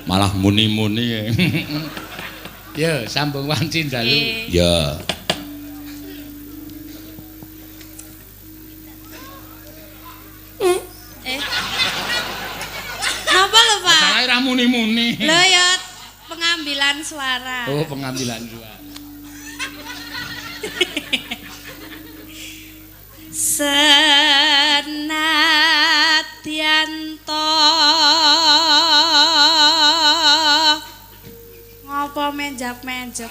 Malah muni-muni. Ya, sambung wanci dalu. Ya. Napa lho, Pak? Salah ra muni-muni. Lho ya pengambilan suara. Oh, pengambilan suara. Senadyan to ngopo menjap-menjep.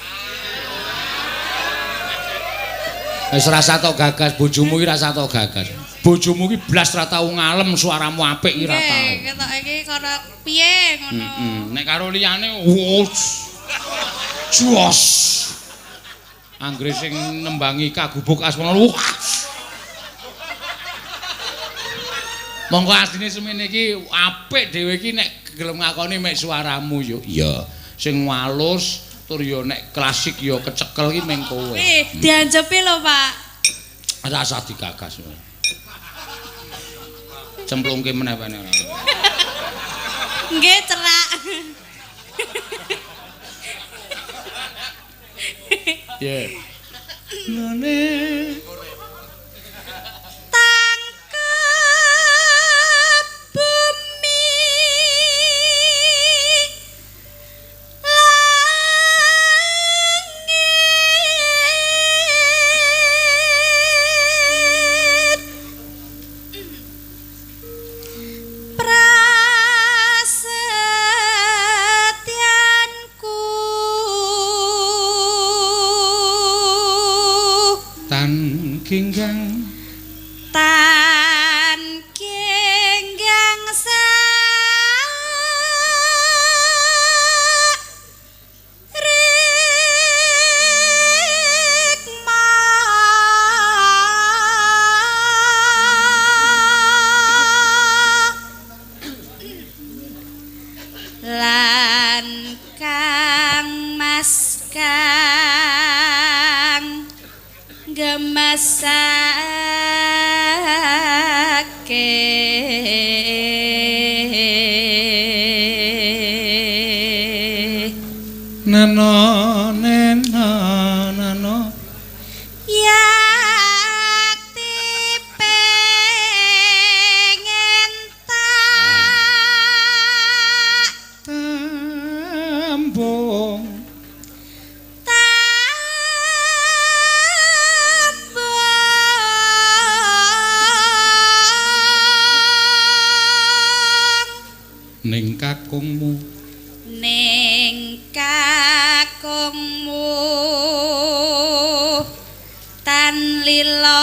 Wis rasa tok gagas bojomu iki rasa tok gagas. Bojomu iki blas ra tau ngalem suaramu apik iki ra tau. Nggih, ketok iki kono piye ngono. Heeh, nek karo liyane wos. Jos. Anggere sing nembangi kagubuk asmara. Monggo asline semene iki apik dhewe iki nek gelem ngakoni mek suaramu yo. Iya. Sing alus tur yo nek klasik yo kecekel iki meng kowe. Dianjepi lho, Pak. Rasah digagas. Cemplungke meneh wene ora. Nggih, cerak. Piye? Ngene. Tangkep bumi langit. genggang tan genggang sak rikma lan kang mas kang gemasake nano nena nano yakti pengen tak tambung tambung ning kakungmu ning kakungmu tan lila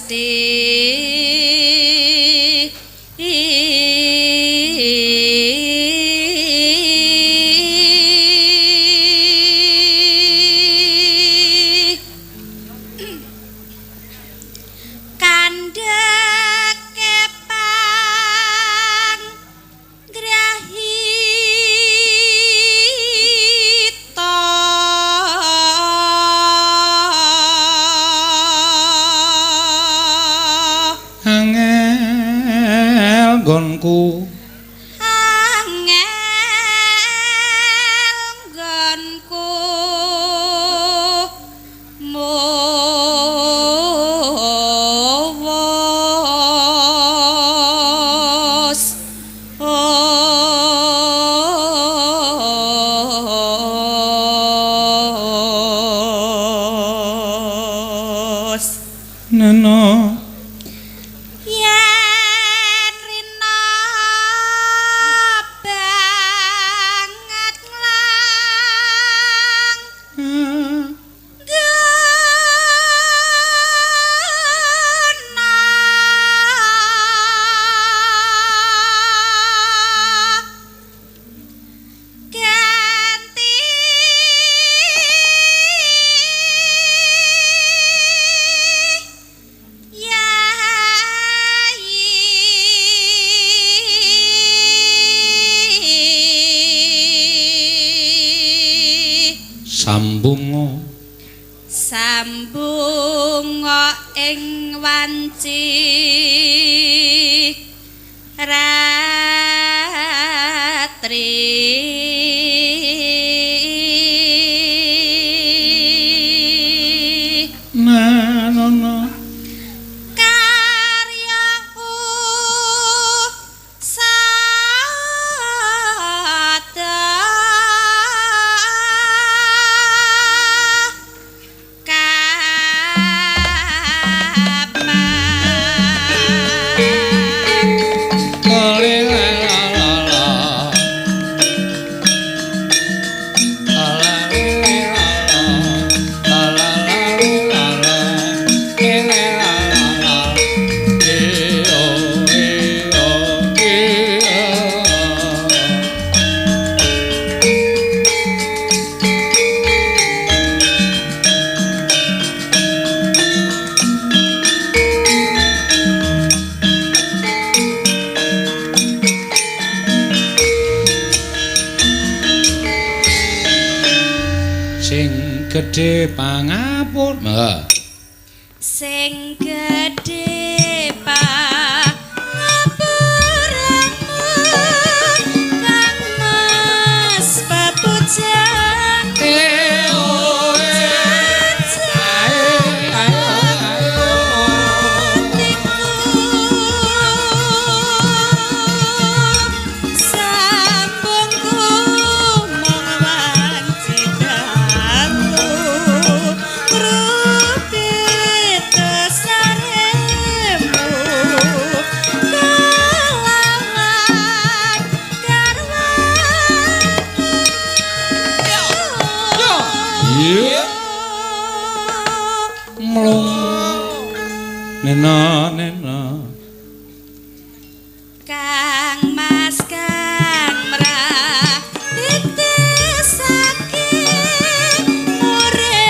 mesti kandhek kepang grahita angel nggonku angel nggonku muwus os neno yen rina banget nglang gena ganti yayi sambunga sambunga ing wanci ratri nanono karya usada kapan Sing gedhe pangapur. Monggo. Sing gedhe pangapuramu kang mas papujan sambungku mung wanci dalu krupit sare. Nena. Kang Mas kang mrah titisake mure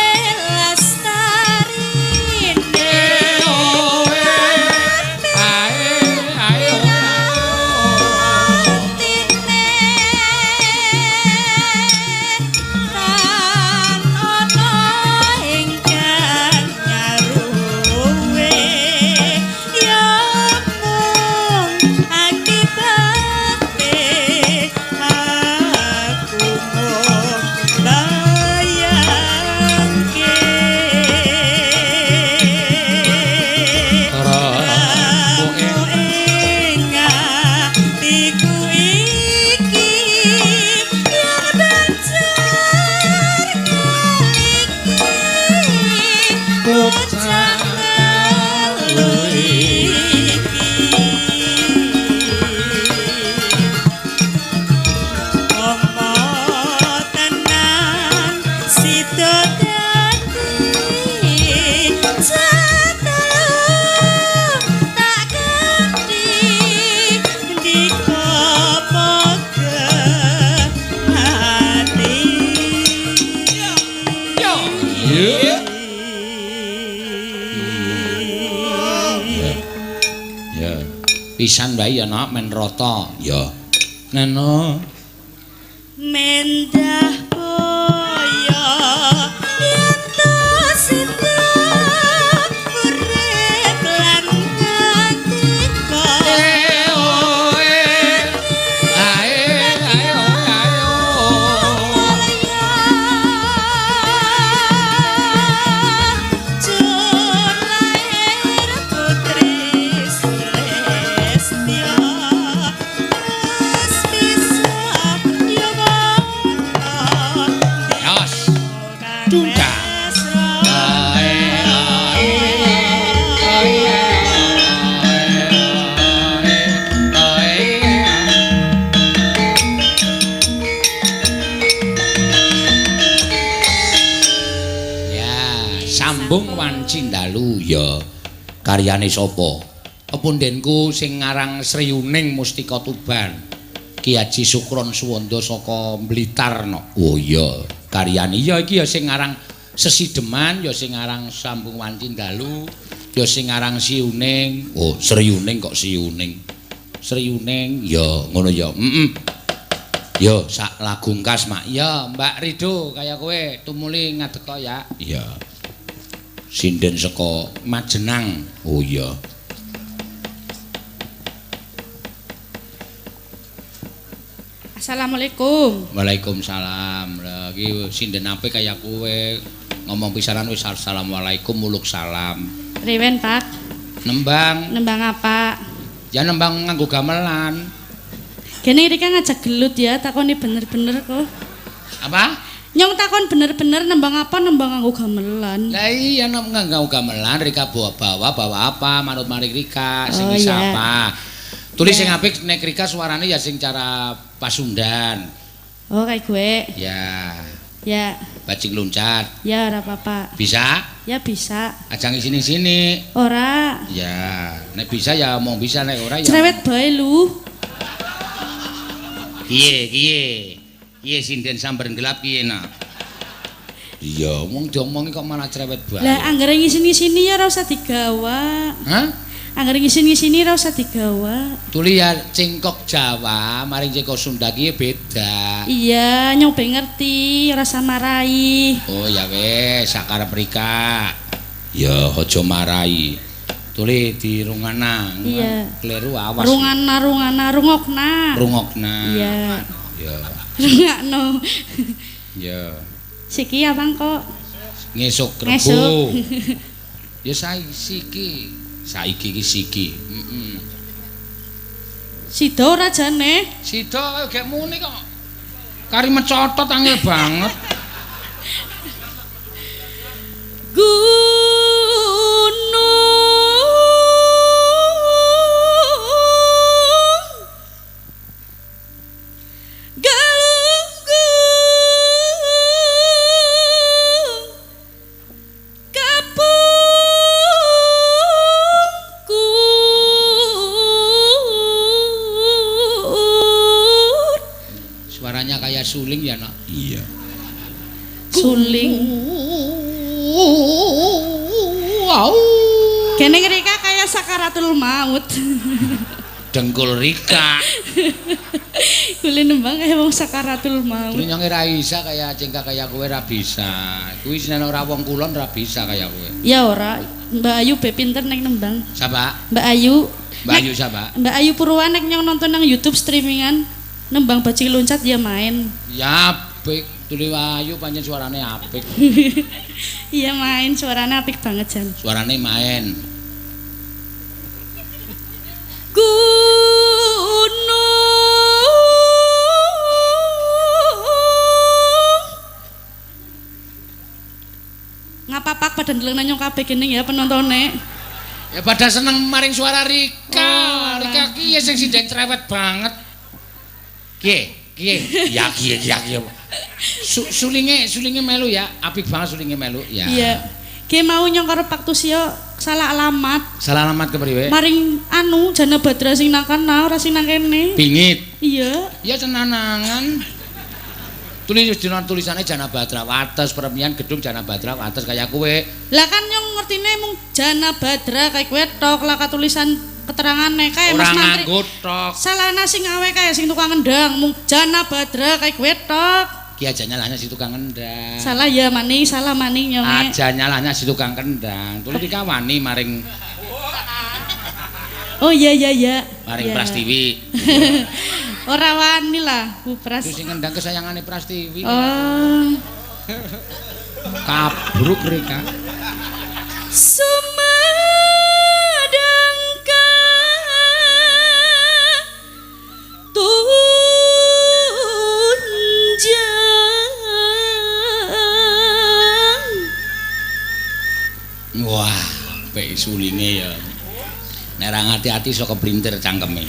lestarine. Ae ae Tine tan ana ingkang nyaruwe ya mung akibate aku mung bayangke. Ramu ing atiku iki yen banjur ngelingi bocah telu iki. Omo tenan sida dadi jatelu tak ganti ndika poge mati. Yo. Ya. Pisan wae ya nak men rata. Ya. Nena. Mendah boyo yen to sida urip lan ngantika. Ae ae ae Jur lahir putri Sulistya terus bisa yuwana. Yos. Tunda. Ae ae ae ae. Ya, sambung wanci dalu ya. Karyane sapa? Pepundenku sing ngarang Sriyuning Mustika Tuban. Ki Haji Sukron Suwanda saka Blitar no. Oh iya, karyane ya iki ya sing ngarang Sesideman, ya sing ngarang Sambung Wanci Dalu, ya sing ngarang Siuning. Oh, Sriyuning kok Siuning. Sriyuning ya ngono ya. Heeh. Ya sak lagu engkas mak. Ya Mbak Rido kaya kowe tumuli ngadeka ya. Iya. Sinden saka Majenang. Oh iya. Assalamualaikum. Waalaikumsalam. Lah iki sinden apik kaya kowe ngomong pisanan wis assalamualaikum muluk salam. Riwen, Pak. Nembang. Nembang apa? Ya nembang nganggo gamelan. Kene iki kan ngajak gelut ya, takoni bener-bener kok. Apa? Nyong takon bener-bener nembang apa nembang nganggo gamelan. Lah iya nembang nganggo gamelan Rika bawa bawa apa manut maring Rika sing Oh, isa iya. apa. Tulis sing apik nek Rika suarane ya sing cara Pasundan. Oh, kayak gue. Ya, Ya, bajing loncat. ya ora apa-apa. Bisa? Ya bisa. Aja sini-sini. Ora. Ya, nek bisa ya omong bisa nek ora ya. Cerewet bae lu. Kiye, kiye. Kiye sinden samber gelap kiye nak. Iya, wong diomongi kok malah cerewet bae. Lah anggere ngisin-ngisini ya ora usah digawa. Hah? Anggere ngisin-ngisini ora usah digawa. Tuli ya cengkok Jawa maring cengkok Sunda ki beda. Iya, nyong ben ngerti, ora usah marai. Oh ya wis, sakarep Rika. Ya aja marai. Tuli dirungana. Iya. Kleru awas. Rungana rungana rungokna. Rungokna. Iya. Ya. Rungakno. Ya. Siki abang kok. Ngesuk Rebo. Ngesuk. Ya saiki siki. Saiki iki siki. Heeh. Sida ora jane. Sida gek muni kok. Kari mecotot angel banget. Gunung Galunggung Kapungkur suling ya, Nak. Iya. Suling. Wow. Kene Rika kaya sakaratul maut. Dengkul Rika. Kule nembang kaya wong sakaratul maut. Terus nyonge ra isa kaya cengkak kaya kowe ra bisa. Kuwi seneng ora wong kulon ra bisa kaya kowe. Ya ora, Mbak Ayu be pinter nek nembang. Sapa? Mbak Ayu. Mbak Ayu sapa? Mbak Ayu Purwa nek nyong nonton nang YouTube streamingan nembang bajing loncat ya main. Ya apik, Tuli Ayu pancen suarane apik. Iya main, suarane apik banget jan. Suarane main. Gunung ngapa pak pada ndeleng nang nyong kabeh gini ya penontone. Ya pada seneng maring suara Rika. Oh, Rika ki ya sing sinden cerewet banget. Kiye, kiye. Ya kiye, ya kiye. Sulinge melu ya, apik banget sulinge melu ya. Iya. Ki mau nyong karo Pak Tusio salah alamat. Salah alamat kepriwe? Maring anu Jana Badra sing nang kana ora sing nang kene. Pingit. Iya. Ya tenanangan. Tulis dina tulisane Jana Badra Wates, peremian gedung Jana Badra Wates kaya kowe. Lah kan nyong ngertine mung Jana Badra kaya kowe tok lah katulisan keterangane kae Ora Mas Mantri. nganggo tok. Salahna sing awe kae sing tukang ngendang mung Jana Badra kaya kowe tok. Ki aja nyalahnya si tukang kendang. Salah ya maning, salah maning nyonge. Aja nyalahnya si tukang kendang. Tuli Rika wani maring Oh iya iya iya. maring Iya. Prastiwi. Ora wani lah Bu Pras. Itu sing kendang kesayangane Prastiwi. Oh. Kabruk Rika. Sumedang katunjang. Wah, apik sulinge ya. Nek ra ngati-ati iso keplintir cangkeme.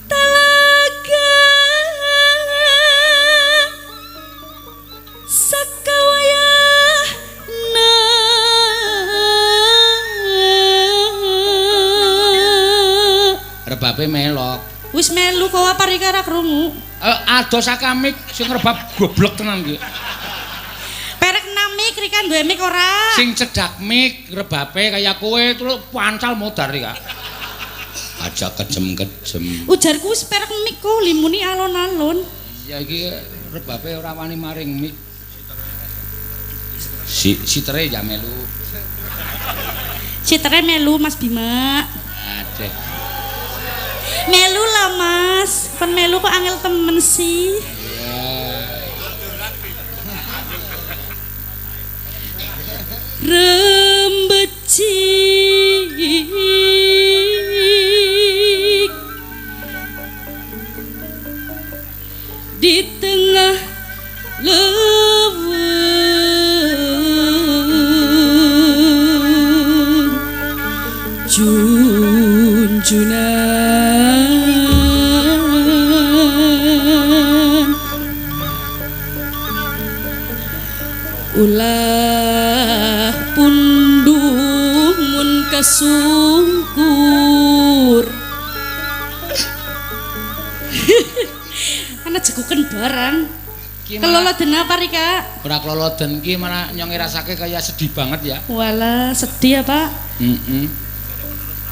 Talaga sakawayahna Rebabe melok. Wis melu kok apa Rika ra krungu. Adoh sakamik sing rebab goblok tenan ki. Perek namik Rika duwe mik ora? Sing cedhak mik rebabe kaya kowe terus pancal modar Rika. Aja kejem-kejem. Ujarku wis perek mik kok limuni alon-alon. Ya iki rebabe ora wani maring mik. Si sitere ya melu. Citere melu Mas Bima. Adeh. Melu lah Mas. Kon melu kok angel temen sih. Ya. Rembecik di tengah leuweung junjunan ulah pundung mun kasungkur. Ana jeguken barang. Keloloden apa Rika? Ora keloloden ki malah nyong ngrasake kaya sedih banget ya. Walah, sedih ya, Pak. Heeh.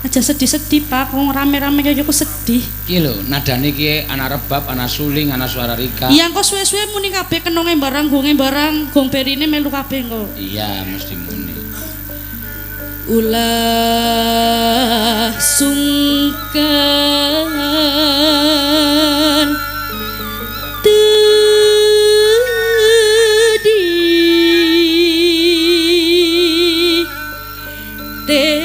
Aja sedih-sedih, Pak. Wong rame-rame kaya aku sedih. Ki lho, nadane ki ana rebab, ana suling, ana suara Rika. Iya, engko suwe-suwe muni kabeh kenonge barang, gonge barang, gong berine melu kabeh engko. Iya, mesti muni. Ulah sungkan tedi teang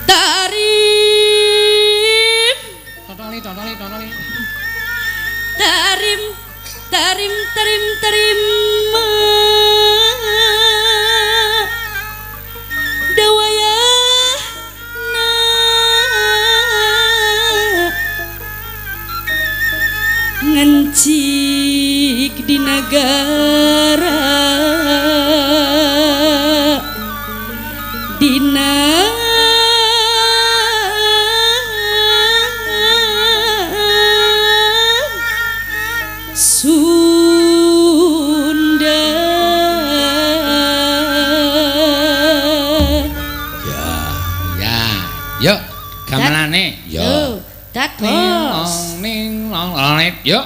tarim Totoli, totoli, totoli. tarim tarim tarim terima dawayahna ngencik di negara. nong lit. Yuk.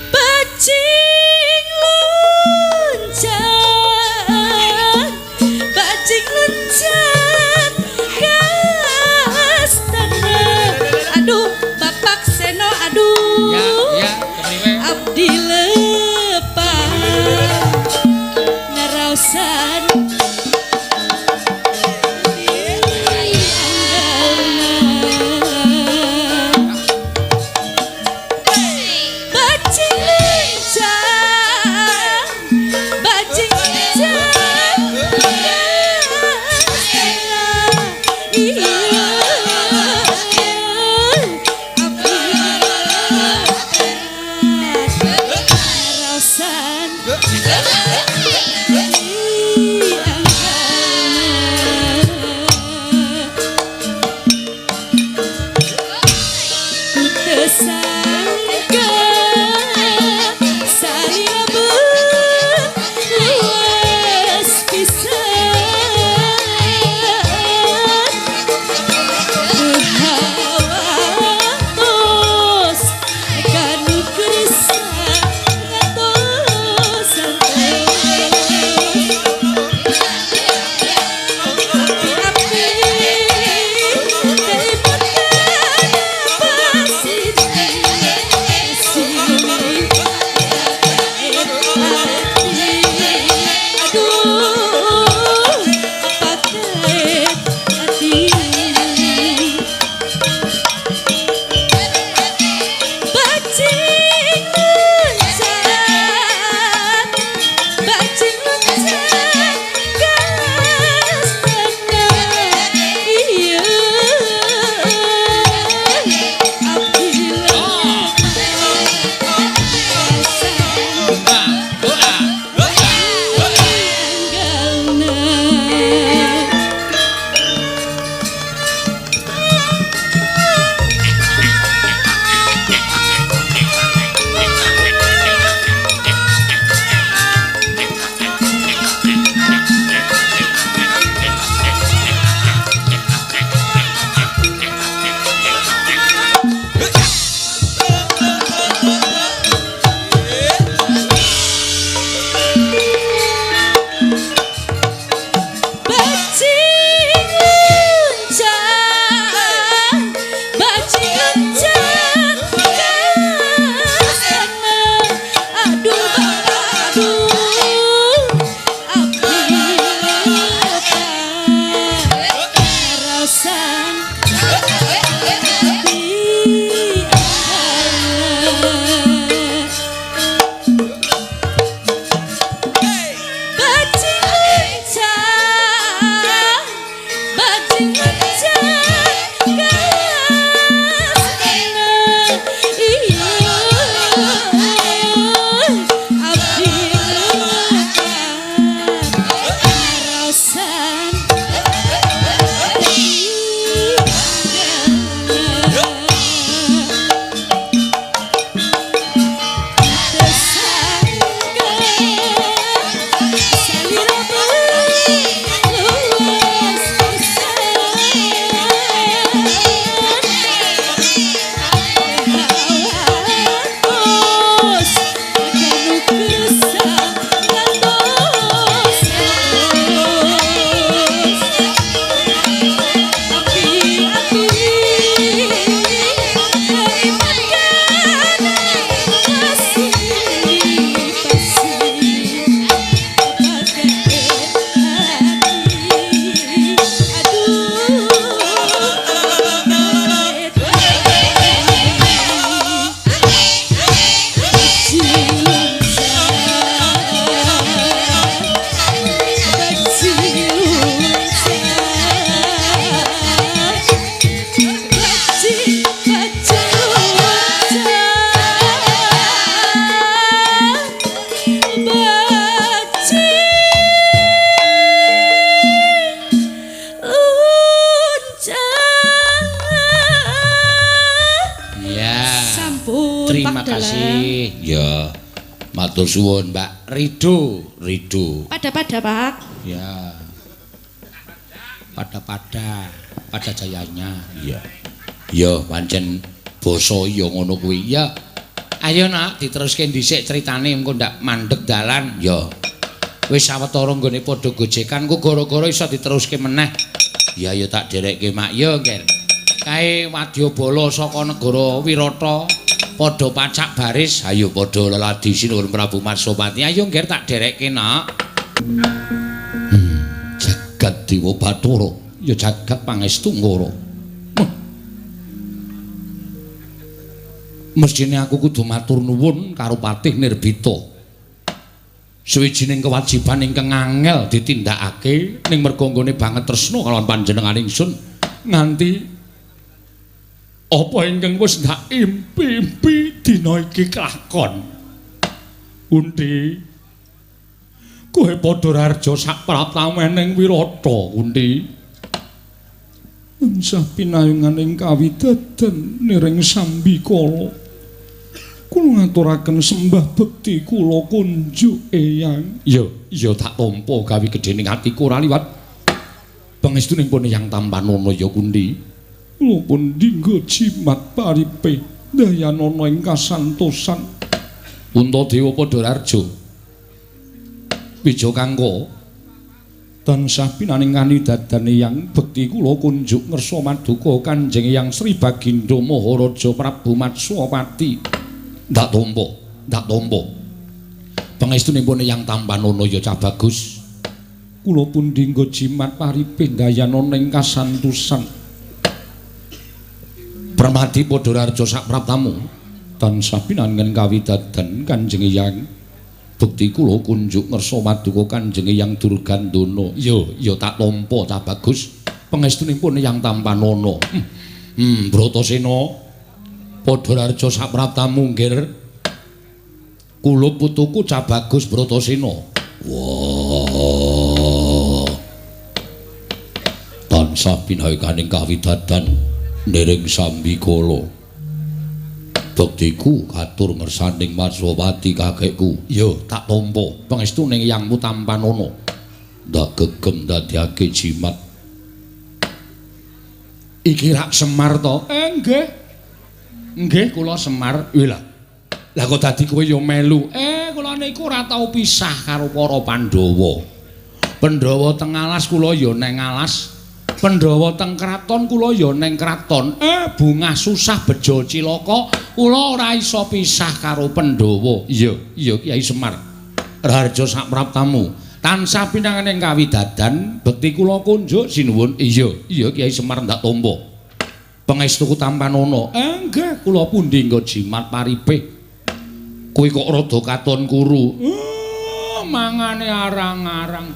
Bajing loncat, bajing loncat kastana. Aduh, Bapak Seno, aduh. Ya, ya, kepriwe? Abdi lepas naraosan Bajing lincah, bajing lincah, Sri. Ya. Matur suwun Mbak Rido, Rido. Pada-pada, Pak. Ya. Pada-pada, pada jayanya. Iya. Ya, pancen basa ya ngono kuwi. Ya. Ayo nak diteruske dhisik critane engko ndak mandeg dalan. Ya. Wis sawetara nggone padha gojekan ku gara-gara iso diteruske meneh. Ya ya tak derekke Mak. Ya, Nger. Kae wadyabala saka negara Wirata padha pacak baris. Ayo padha leladi sinuwun Prabu Matsopati. Ayo Nger tak derekke nak. Jagat Dewa Bathara, ya jagat pangestu ngoro. Mestine aku kudu matur nuwun karo Patih Nirbita. Suwijining kewajiban ingkang angel ditindakake ning merga nggone banget tresna kalawan panjenengan ingsun nganti apa ingkang wis ndak impi-impi dina iki kelakon. Kunthi, kowe padha rarja sak pratamening Wirata, Kunthi. Tansah pinayunganing kawidadan niring sambikala. Kula ngaturaken sembah bekti kula kunjuk Eyang. Ya, ya tak tampa gawe gedhening atiku ora liwat pangestuning pun Eyang Tampanana ya Kunthi. Kula pun dinggo jimat paripe dayanana ing kasantosan. Puntadewa padha rarja. Wijakangka tansah pinaning kanidadan Eyang bekti kula kunjuk ngersa maduka Kanjeng Eyang Sri Baginda Maharaja Prabu Matswapati. Ndak tampa, ndak tampa. Pangestunipun Eyang Tampanana ya cah bagus. Kula pun dinggo jimat paripe dayanana ing kasantosan. Permati padha rarja sak praptamu tansah pinangan kawidadan Kanjeng Eyang bekti kula kunjuk ngersa maduka Kanjeng Eyang Durgandana. Ya, ya tak tampa cah bagus. Pangestunipun Eyang Tampanana. Bratasena padha rarja sak praptamu nggir. Kula putuku cah bagus Bratasena. Wah. Tansah pinahikaning kawidadan niring sambikala. Bektiku katur ngersaning Matswapati kakekku. Ya, tak tampa pangestuning Eyangmu Tampanana. Ndak gegem ndadekake jimat. Iki rak Semar to? Nggih. Nggih, kula Semar. Lha. Lah kok dadi kowe ya melu? Kula niku ora tau pisah karo para Pandhawa. Pandhawa teng alas kula ya neng alas. Pandhawa teng kraton kula ya neng kraton. Bungah susah bejo cilaka kula ora iso pisah karo Pandhawa. Iya, iya Kyai Semar. Raharja sak praptamu. Tansah pinanganing kawidadan bekti kula kunjuk sinuwun. Iya, iya Kyai Semar ndak tampa. Pangestuku Tampanana. Nggih, kula pundi nggo jimat paripe. Kuwi kok rada katon kuru. Mangane arang-arang.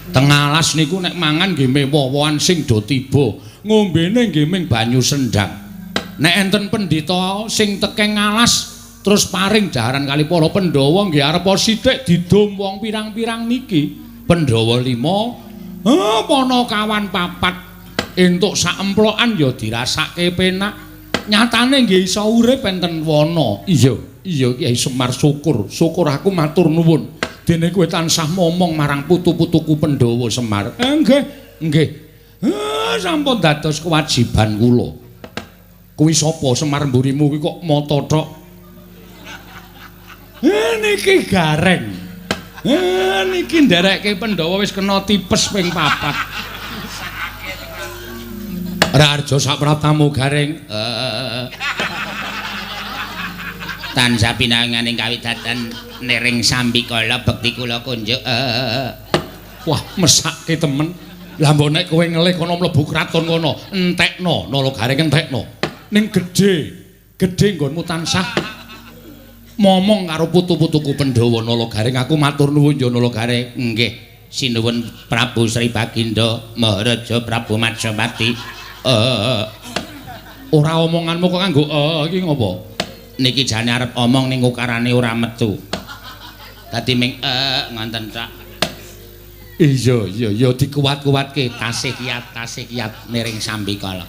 Teng alas niku nek mangan nggih mewowoan sing do tiba, ngombene nggih ming banyu sendang. Nek enten pendhita sing tekeng alas terus paring daharan kali para Pandhawa nggih arep sithik didum wong pirang-pirang niki. Pandhawa 5, Panakawan 4. Entuk sak emplokan ya dirasake penak. Nyatane nggih iso urip enten wana. Iya, iya Kyai Semar syukur, syukur aku matur nuwun. Dene kowe tansah momong marang putu-putuku Pandhawa Semar. Nggih, nggih. Sampun dados kewajiban kula. Kuwi sapa Semar mburimu kuwi kok mata tok? Niki Gareng. Niki nderekke Pandhawa wis kena tipes ping 4. Raharja sak praptamu Gareng. Tansah pinanganing kawidadan niring sambikala bekti kula kunjuk. Wah, mesake temen. Lah mbok nek kowe ngelih kono mlebu kraton kono, entekno Nala Gareng entekno. Ning gedhe, gedhe nggonmu tansah momong karo putu-putuku Pandhawa Nala Gareng. Aku matur nuwun ya Nala Gareng. Nggih, sinuwun Prabu Sri Baginda Maharaja Prabu Matswapati. Ora omonganmu kok nganggo iki ngopo? Niki jane arep omong ning ukarane ora metu. Dadi ming ngonten tok. Iya, iya, iya dikuat-kuatke tasih kiat niring sambikala.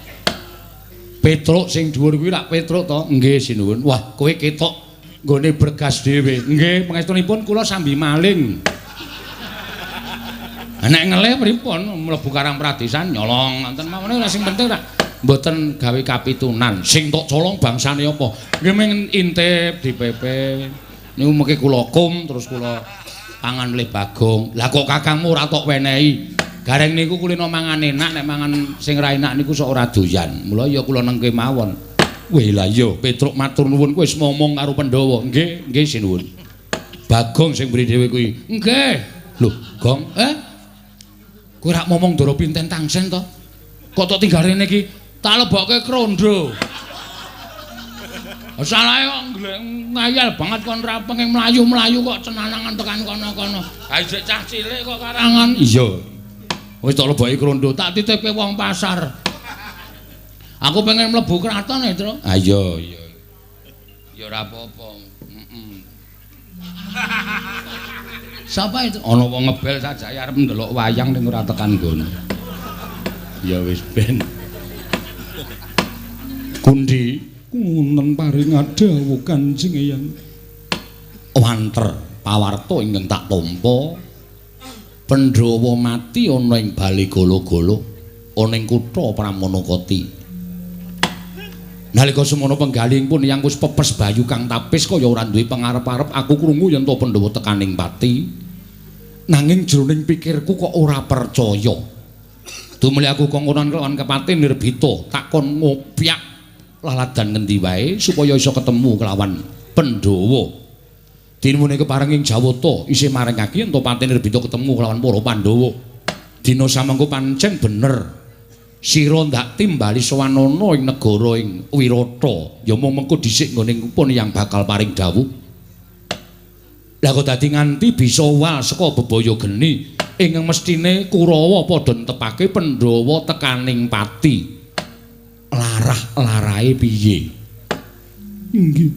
Petruk sing dhuwur kuwi lak Petruk to? Nggih, sinuwun. Wah, kowe ketok nggone bergas dhewe. Nggih, pangestunipun kula sambi maling. Nek ngelih pripun mlebu Karang Pradesan nyolong ngoten mawon ora sing penting rak mboten gawe kapitunan. Sing tok colong bangsane apa? Nggih mung intip dipepe. Niku mengke kula kum terus kula pangan leh Bagong. Lah kok kakangmu ora tok wenehi? Gareng niku kulino mangan enak, nek mangan sing ra enak niku sok ora doyan. Mula ya kula nengke mawon. Weh lah iya, Petruk matur nuwun kowe wis ngomong karo Pandhawa. Nggih, nggih sinuwun. Bagong sing mbri dhewe kuwi. Nggih. Lho, Gong, eh? Kowe rak momong Ndara Pinten Tangsen to? Kok tok tinggal rene iki? Tak lebokke krondo. Salahe kok ngayal banget kon ra pengen mlayu-mlayu kok cenanangan tekan kono-kono. Ha isih cah cilik kok karangan. Iya. Wis tak leboki krondo, tak titipke wong pasar. Aku pengen mlebu kraton e, Tru. Ha iya, iya. Ya ora apa-apa. Heeh. Sapa itu? Ana wong ngebel sajake arep ndelok wayang ning ora tekan nggon. Ya wis ben. Kundi Wonten paring dawuh Kanjeng Eyang. Wanter pawarta ingkang tak tampa. Pandhawa mati ana ing bale Gala-gala ana ing kutha Pramanakati. Nalika semono penggalihipun yang wis pepes bayu kang tapis kaya ora duwe pangarep-arep aku krungu yen to Pandhawa tekaning pati. Nanging jroning pikirku kok ora percaya. Dumli aku kongkonan kelawan kepati Nirbita takon ngopyak laladan ngendi wae supaya iso ketemu kelawan Pandhawa. Dinune kepareng ing Jawata isih marengake yen to Pati Nirbita ketemu kelawan para Pandhawa. Dina samangko pancen bener. Sira ndak timbali sowanana ing negara ing Wirata, ya mung mengko dhisik nggone pun yang bakal paring dawuh. Lah kok dadi nganti bisa wal saka bebaya geni ingkang mesthine Kurawa padha netepake Pandhawa tekaning pati. Larah-larahe piye? Inggih.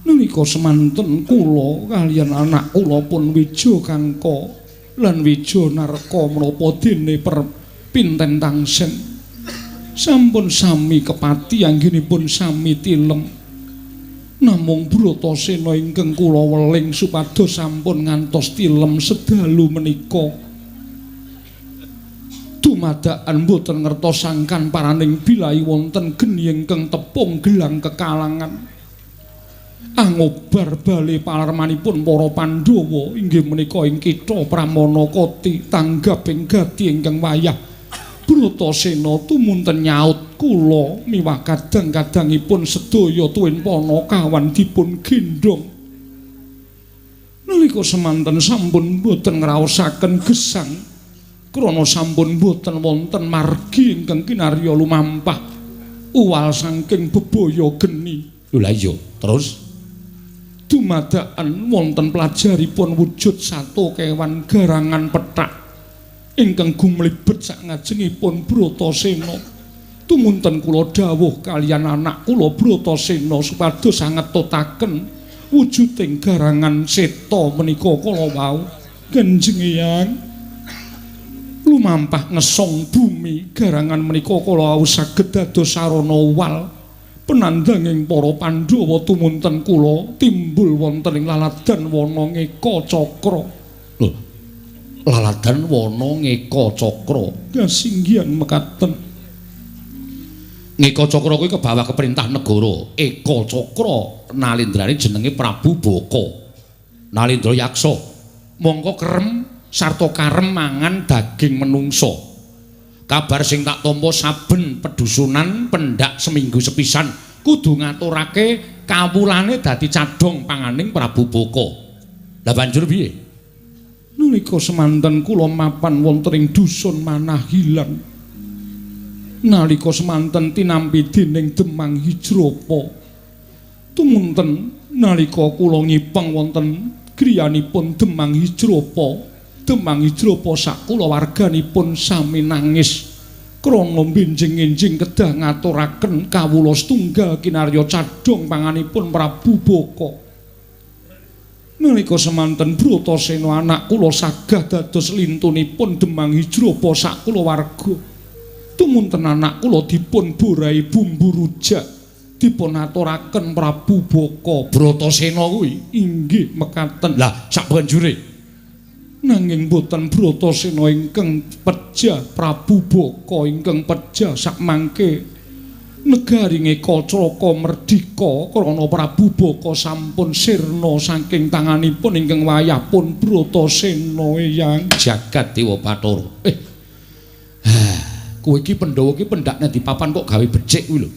Nalika semanten kula kaliyan anak kula pun Wija Kangka lan Wija Narka menapa dene Pinten Tangsen sampun sami kepati anggenipun sami tilem. Namung Bratasena ingkang kula weling supados sampun ngantos tilem sedalu menika. Dumadakan boten ngertos sangkan paraning bilahi wonten geni ingkang tepung gelang kekalangan. Angobar bale palarmanipun para Pandhawa inggih menika ing kitha Pramanakati tanggap ing gati ingkang wayah. Bratasena tumunten nyaut kula miwah kadang-kadangipun sedaya tuwin panakawan dipun gendhong. Nalika semanten sampun boten ngraosaken gesang krana sampun boten wonten margi ingkang kinarya lumampah uwal saking bebaya geni. Lho lah iya, terus dumadakan wonten pelajaripun wujud sato kewan garangan pethak ingkang gumlibet sakngajengipun Bratasena. Tumunten kula dawuh kaliyan anak kula Bratasena supados sangetutaken wujuding garangan seta menika kala wau. Kanjeng Eyang lumampah ngesong bumi garangan menika kala wau saged dados sarana wal penandanging para Pandhawa. Tumunten kula timbul wonten ing laladan wana Ngeka Cakra. Lho, laladan wana Ngeka Cakra kasinggihan mekaten. Ngeka Cakra kuwi kebawa keperintah negara. Eka Cakra nalindrane jenenge Prabu Baka. Nalindra Yaksa. Mongko kerem sarta karem mangan daging menungsa. Kabar sing tak tampa saben pedusunan pendak seminggu sepisan kudu ngaturake kawulane dadi cadhong panganing Prabu Baka. Lah banjur piye? Nalika semanten kula mapan wonten ing dusun Manahilan. Nalika semanten tinampi dening Demang Hijrapa. Tumunten nalika kula ngipeng wonten griyanipun Demang Hijrapa, Demang Hijrapa sak kulawarganipun sami nangis krana benjing-enjing kedah ngaturaken kawula setunggal kinarya cadhong panganipun Prabu Baka. Nalika semanten Bratasena anak kula sagah dados lintunipun Demang Hijrapa sak kulawarga. Tumunten anak kula dipun borai bumbu rujak dipun aturaken Prabu Baka Bratasena kuwi. Inggih mekaten. Lah sak banjure nanging boten Bratasena ingkang pejah, Prabu Baka ingkang pejah sakmangke negari Ngekacraka merdika krana Prabu Baka sampun sirna saking tanganipun ingkang wayah pun Bratasena eyang jagat Dewa Bathara. Kowe iki Pandhawa iki pendhak nang di papan kok gawe becik kuwi lho.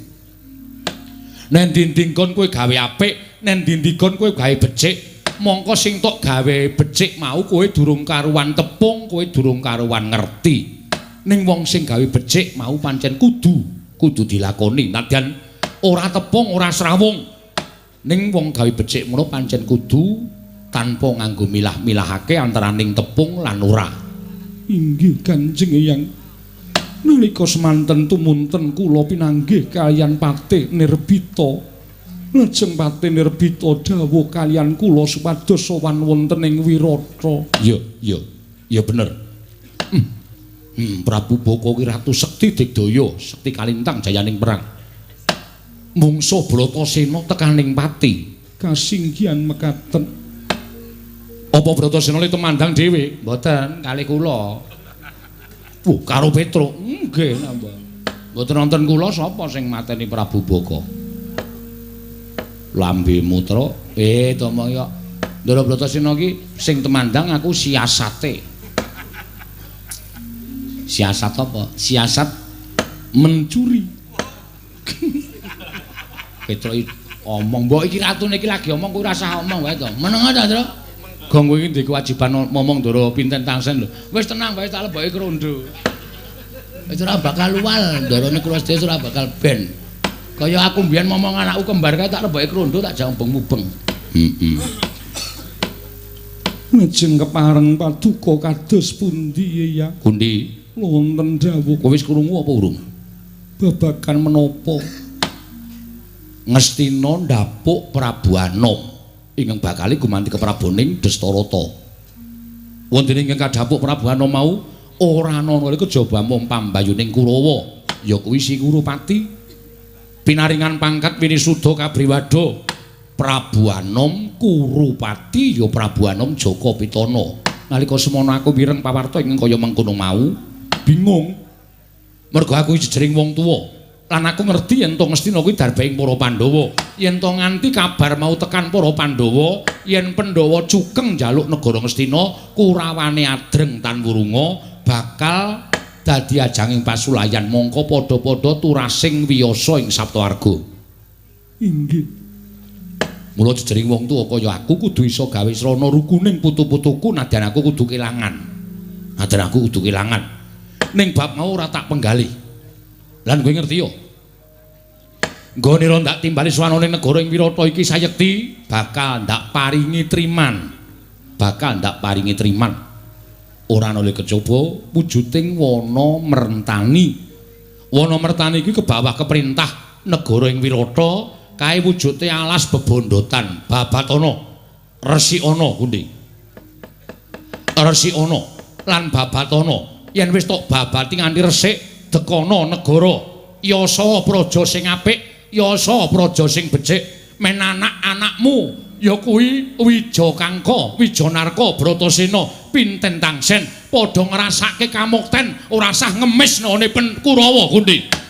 Nang ndi-ndi nggon kowe gawe apik, nang ndi-ndi nggon kowe gawe becik. Mongko sing tok gawe becik mau kowe durung karuan tepung, kowe durung karuan ngerti. Ning wong sing gawe becik mau pancen kudu dilakoni. Nadyan ora tepung, ora srawung. Ning wong gawe becik ngono pancen kudu tanpa nganggo milah-milahake antaraning tepung lan ora. Inggih Kanjeng Eyang. Nalika semanten tumunten kula pinanggih kaliyan Patih Nirbita. Lajeng Patih Nirbita dawuh kaliyan kula supados sowan wonten ing Wirata. Iya, iya. Ya bener. Prabu Baka ki ratu sekti digdaya, sekti kalintang jayaning perang. Mungsuh Bratasena tekaning pati. Kasinggihan mekaten. Apa Bratasena le tumandang dhewe? Mboten, kalih kula. Wuh, karo Petruk. Nggih, nambah. Mboten nonton kula sapa sing mateni Prabu Baka? Lambe mutra. To omong kok. Ndara Bratasena ki sing temandang aku siasate. Siasat apa? Siasat mencuri. Petruk omong, mbok iki ratune iki lagi omong kowe ora usah omong wae to. Meneng ta, Tru? Gong kowe iki ndek kewajiban ngomong ndara pinten tangsen lho. Wis tenang wae tak leboke krondo. Wis ora bakal luwal, ndarane kula sedaya ora bakal ben. Kaya aku mbiyen ngomong anakku kembar kae tak leboke krondo tak jambeng-mubeng. Heeh. Lajeng kepareng paduka kados pundi ya? Pundi? Wonten dawuh. Kowe wis krungu apa urung? Babagan menapa? Ngastina ndapuk Prabu Anom ingkang bakale gumanti kepraboning Destarata. Wonten ingkang kadhapuk Prabu Anom mau ora ana kejaba mung pambayuning Kurawa, ya kuwi si Kurupati. Pinaringan pangkat Winisuda Kabriwada Prabu Anom Kurupati ya Prabu Anom Jaka Pitana. Nalika semono aku mireng pawarta ingkang kaya mengkono mau, bingung. Mergo aku jejering wong tuwa. Lan aku ngerti yen to Ngastina kuwi darbaing para Pandhawa. Yen to nganti kabar mau tekan para Pandhawa, yen Pandhawa cukeng njaluk negara Ngastina, Kurawane adreng tan wurunga bakal dadi ajanging pasulayan mongko padha-padha turasing wiyasa ing Saptawarga. Inggih. Mula jejering wong tuwa kaya aku kudu iso gawe srana rukuning putu-putuku nadyan aku kudu kelangan. Nadyan aku kudu kelangan. Ning bab mau ora tak penggalih. Lan kowe ngerti yo. Nggone ora ndak timbali swanane negara ing Wirata iki sayekti bakal ndak paringi triman. Bakal ndak paringi triman. Ora ana le kejaba wujuding wana mertani. Wana mertani iki kebawah keperintah negara ing Wirata kae wujude alas bebondotan babatana resikana kundi. Resikana lan babatana yen wis tok babati nganti resik dekana negara yasa praja sing apik, yasa praja sing becik, men anak-anakmu ya kuwi Wijakangka, Wijanarka, Bratasena, Pinten Tangsen padha ngrasake kamukten ora sah ngemis none Kurawa kundi.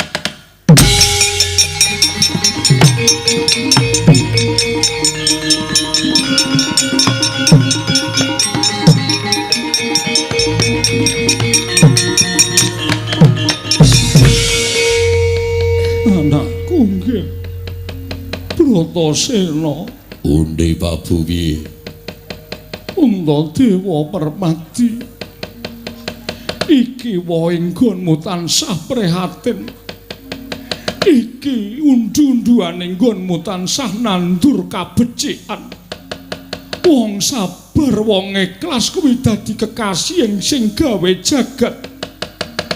Anakku nggih Bratasena. Undi Prabu piye? Puntadewa Permadi, iki wae nggonmu tansah prihatin. Iki undu-unduane nggonmu tansah nandur kabecikan. Wong sabar, wong ikhlas kuwi dadi kekasih sing gawe jagat.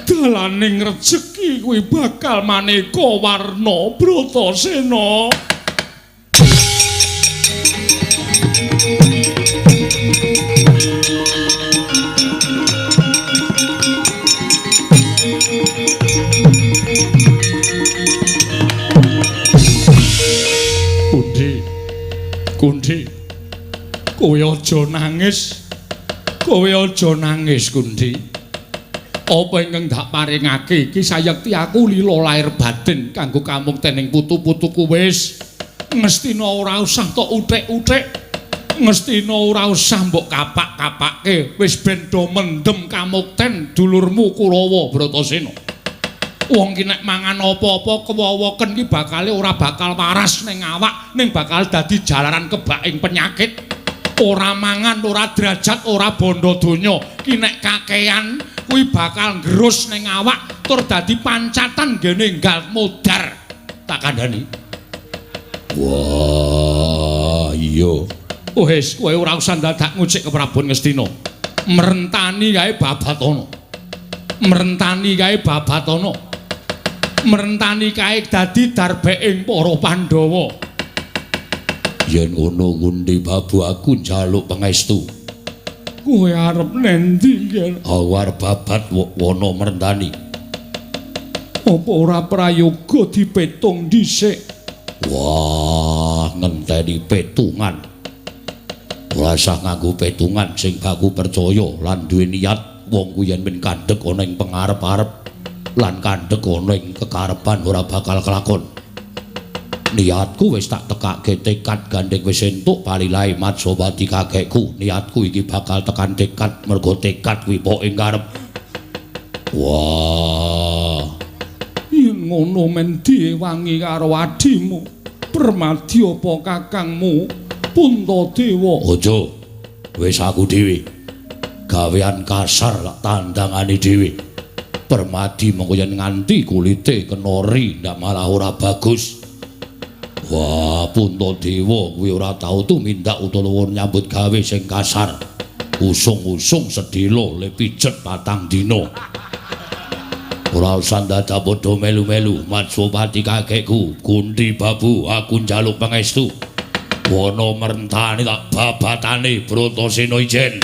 Dalaning rejeki kuwi bakal maneka warna, Bratasena. Aja nangis. Kowe aja nangis, Kundi. Apa ingkang dak paringake iki sayekti aku lila lair batin kanggo kamuktening putu-putuku wis. Ngestina ora usah tok uthik-uthik. Ngestina ora usah mbok kapak-kapake, wis ben do mendem kamukten dulurmu Kurawa Bratasena. Wong ki nek mangan apa-apa kewowoken ki bakale ora bakal waras ning awak, ning bakal dadi jalaran kebaking penyakit. Ora mangan, ora derajat, ora bondo donya, ki nek kakean kuwi bakal nggerus ning awak tur dadi pancatan nggene enggal modar. Tak kandhani. Wah, iya. Wis, kowe ora usah dadak ngucik ke Prabon Ngastina. Merentani kae babatana. Merentani kae babatana. Merentani kae dadi darbeking para Pandhawa. Yen ngono Gundi Babu aku njaluk pangestu. Kowe arep nendi, Nger? Aku arep babat wana merentani. Apa ora prayoga dipetung dhisik? Wah, ngenteni petungan. Ora usah nganggo petungan, sing baku percaya lan duwe niat wong ku yen men kandhek ana ing pengarep-arep lan kandhek ana ing kekarepan ora bakal kelakon. Niatku wis tak tekake tekad gandeng wis entuk palilahe Matsopati kakekku. Niatku iki bakal tekan tekad mergo tekad kuwi poke karep. Wah, yen ngono men diwangi karo adimu Permadi apa kakangmu Puntadewa? Aja, wis aku dhewe. Gawean kasar lak tandangane dhewe. Permadi mengko yen nganti kulite kena ri ndak malah ora bagus. Wah, Puntadewa kuwi ora tau tumindak utawa nyambut gawe sing kasar. Usung-usung sedhela le pijet patang dina. Ora usah dadak padha melu-melu Matsopati kakekku, Gundi Babu aku njaluk pangestu. Wana merentani tak babatane Bratasena ijen.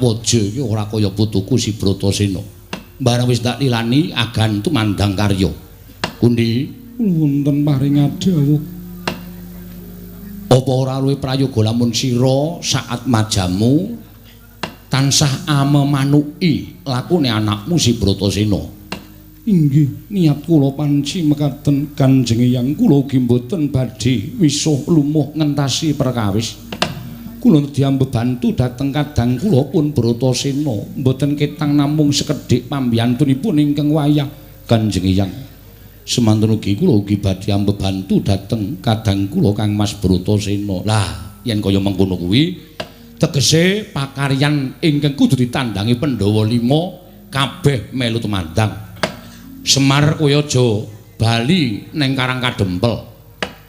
Waja iki ora kaya putuku si Bratasena. Bareng wis tak lilani agan tumandang karya. Kundi wonten paring dawuh. Apa ora luwih prayoga lamun sira saat majamu tansah amemanuki lakune anakmu si Bratasena? Inggih, niat kula panci mekaten Kanjeng Eyang, kula ugi mboten badhe wisuh lumuh ngentasi perkawis. Kula diambebantu dhateng kadang kula pun Bratasena mboten ketang namung sekedhik pambiyantunipun ingkang wayah Kanjeng Eyang. Semanten ugi kula ugi badhe ambebantu dhateng kadang kula Kang Mas Bratasena. Lah, Yen kaya mengkono kuwi tegese pakaryan ingkang kudu ditandangi Pandhawa 5 kabeh melu tumandang. Semar kowe aja bali ning Karang Kadempel.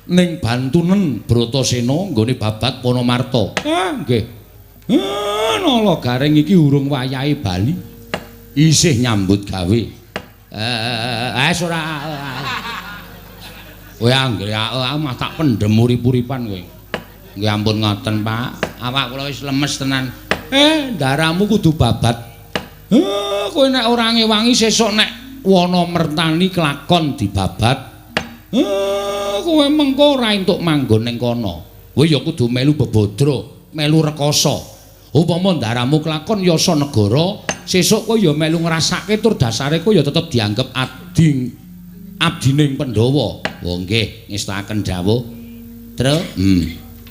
Ning Bantunen Bratasena nggone babat Wanamarta. Ah nggih. Ah nala Gareng iki urung wayahe bali. Isih nyambut gawe. Ora. Kowe anggere aku mah tak pendhem urip-uripan kowe. Nggih ampun ngoten, Pak. Awak kula wis lemes tenan. Ndaramu kudu babat. Kowe nek ora ngewangi sesuk nek wana mertani kelakon dibabat. Kowe mengko ora entuk manggon ning kono. Kowe ya kudu melu bebodro, melu rekoso. Upama ndaramu kelakon yasa negara, sesuk kowe ya melu ngrasake tur dasare kowe ya tetep dianggep abdining Pandhawa. Oh nggih, ngestakaken dawuh. Tru,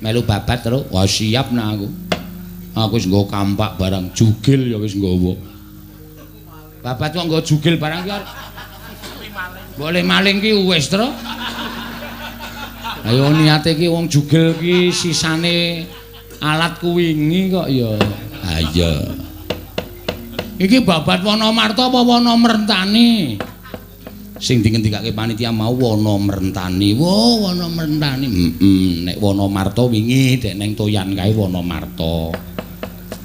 melu babat, Tru. Wah siap nak aku. Aku wis nggawa kampak barang jugil ya wis nggawa. Babat kok nggawa jugil barang ki boleh maling ki wis, Tru. Ayo niate ki wong jugil ki sisane alat kuwingi kok ya. Ha iya. Iki babat Wanamarta apa Wana Mertani? Sing dingendikake panitia mau Wana Mertani. Wo, Wana Mertani. Nek Wanamarta wingi dek ning Toyan kae Wanamarta.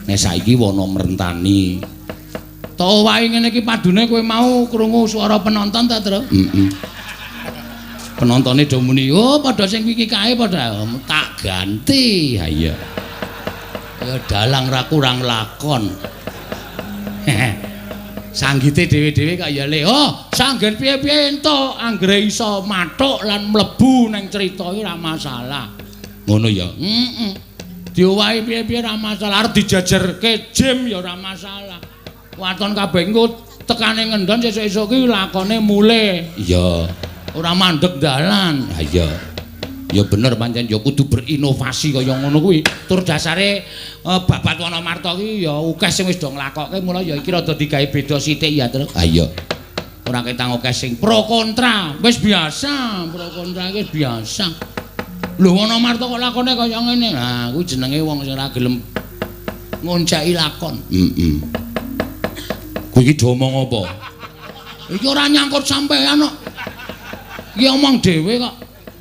Nek saiki Wana Mertani. To wae ngene iki padune kowe mau krungu swara penonton ta, Tru? Penontone do muni, "Oh, padha sing wingi kae padha tak ganti." Ha iya. Ya dalang ra kurang lakon. Sanggite dhewe-dhewe kok ya le. Oh, sanggit piye-piye entuk anggere iso mathuk lan mlebu ning crita iki ora masalah. Ngono ya. Heeh. Diowahi piye-piye ora masalah, arep dijejerke jim ya ora masalah. Waton kabeh engko tekane ngendon sesuk-esuk ki lakone mulih. Iya. Ora mandeg dalan. Ha iya. Ya bener pancen ya kudu berinovasi kaya ngono kuwi. Tur dasare babat Wanamarta ki ya akeh sing wis do nglakokke mula ya iki rada digawe beda sithik ya, Tru. Ha iya. Ora ketang akeh sing pro kontra. Wis biasa, pro kontra iki biasa. Lho Wanamarta kok lakone kaya ngene. Nah, kuwi jenenge wong sing ora gelem ngonceki lakon. Heeh. Kuwi iki do omong apa? Iki ora nyangkut sampean kok. Iki omong dhewe kok.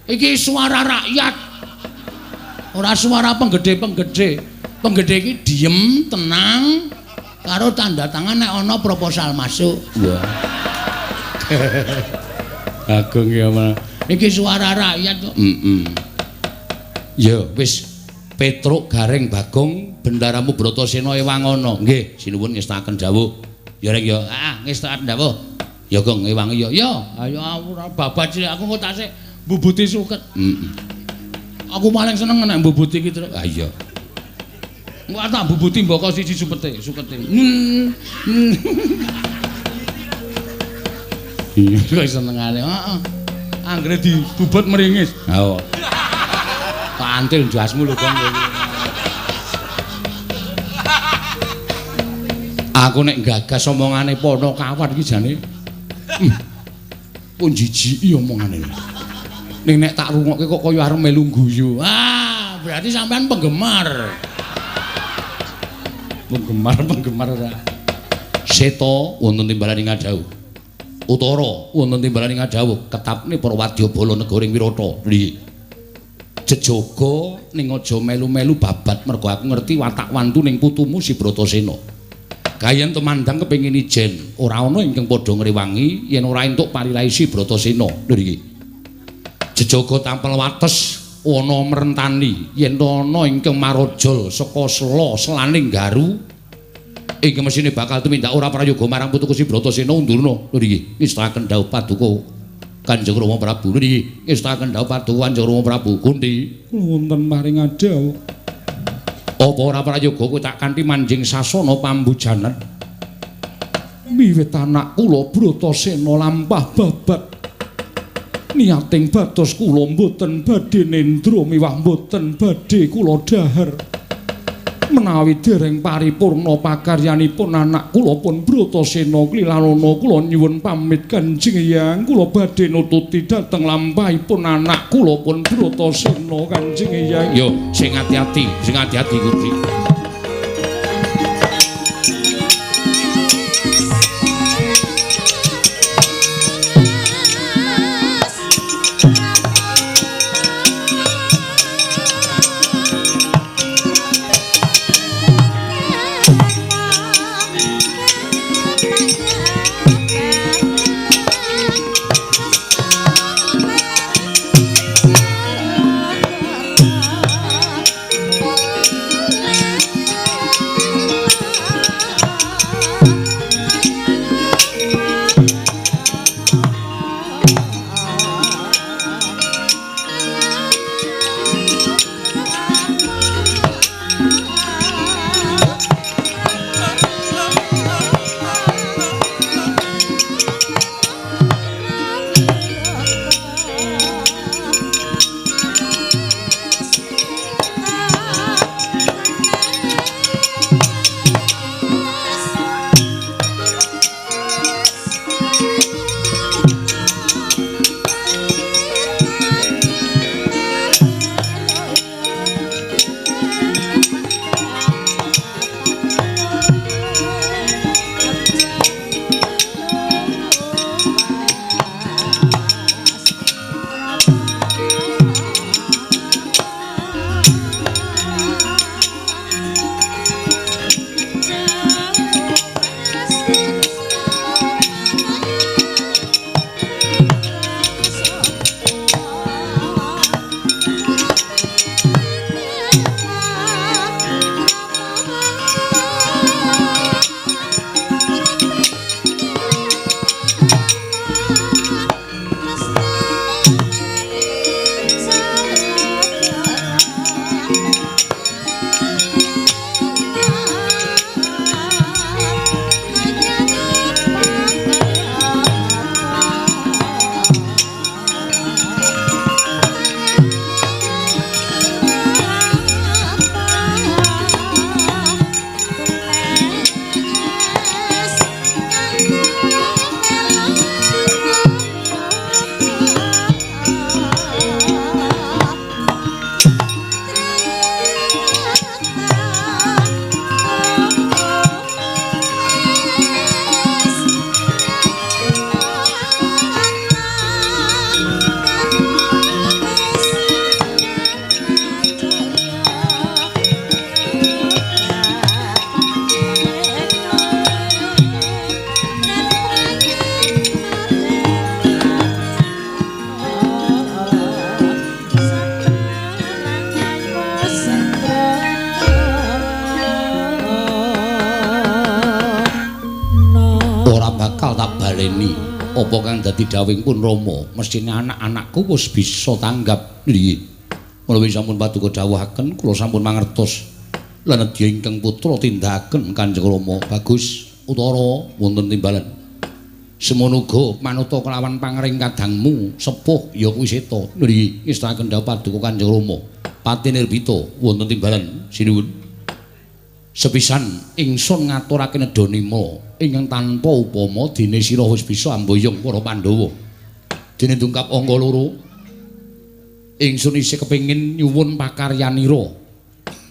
Iki suara rakyat. Ora suara penggede-penggede. Penggede iki diem, tenang, karo tanda tangan nek ana proposal masuk. Wah. Agung ya malah. Iki suara rakyat kok. Heeh. Ya wis Petruk Gareng Bagong bendaramu Bratasena ewangono. Nggih, sinuwun ngestakaken dawuh. Ya rek ya. Ah, ngestakaken dawuh. Ya Gong ewangi ya. Ya, ayo ora babat cilik aku kok tasik mbubuti suket. Heeh. Aku paling seneng nek mbubuti iki, Tru. Ha iya. Engko tak mbubuti mboko siji supete, sukete. Iya, kok senengane. Heeh. Anggere dibubut meringis. Ha. Pantil jasmu lho, Gong. Aku nek gagas omongane Ponokawan iki jane pun jijiki omongane. Ning nek tak rungokke kok kaya arep melu guyu. Ah, berarti sampean penggemar. Penggemar ora. Seta wonten timbalan ing ngadhawuh. Utara wonten timbalan ing ngadhawuh, ketapne para wadyabala negara ing Wirata. Lho. Jejaga ning aja melu-melu babat mergo aku ngerti watak wantu ning putumu si Bratasena. Kayen tumandang kepengin ijen, ora ana ingkang padha ngrewangi yen ora entuk parilahi si Bratasena. Lho iki. Jejaga tampel wates wana merentani yen ana ingkang marajal saka sela selaning garu ingkang mesine bakal tumindak ora prayoga marang putuku si Bratasena undurna. Lho iki ngestakaken dawuh paduka Kanjeng Rama Prabu. Lho iki ngestakaken dawuh paduka Kanjeng Rama Prabu. Kunti wonten maring adhawuh. Apa ora prayoga kowe tak kanthi manjing sasana pambujanan? Miwit anak kula Bratasena lampah babat niating batos kula mboten badhe nendra miwah mboten badhe kula dhahar. Menawi dereng paripurna pakaryanipun anak kula pun Bratasena klilanana kula nyuwun pamit Kanjeng Hyang, kula badhe nututi dhateng lampahipun anak kula pun Bratasena Kanjeng Hyang. Yo sing ati-ati, sing ati-ati Kurdi. Apa kang dadi dawing pun Rama, mesthine anak-anakku wis bisa tanggap. Nggih. Menawi sampun paduka dawuhaken, kula sampun mangertos. Lan nedya ingkang putra tindakaken Kanjeng Rama. Bagus Utara wonten timbalan. Semono uga manuta kelawan pangring kadangmu sepuh ya kuwi Seta. Nggih, ngestakaken dawuh paduka Kanjeng Rama. Pati Nirbita wonten timbalan. Sinuwun. Sepisan ingsun ngaturake nedhanima ingkang tanpa upama dene sira wis bisa amboyong para Pandhawa. Dene dungkap angka loro, ingsun isih kepengin nyuwun pakaryanira.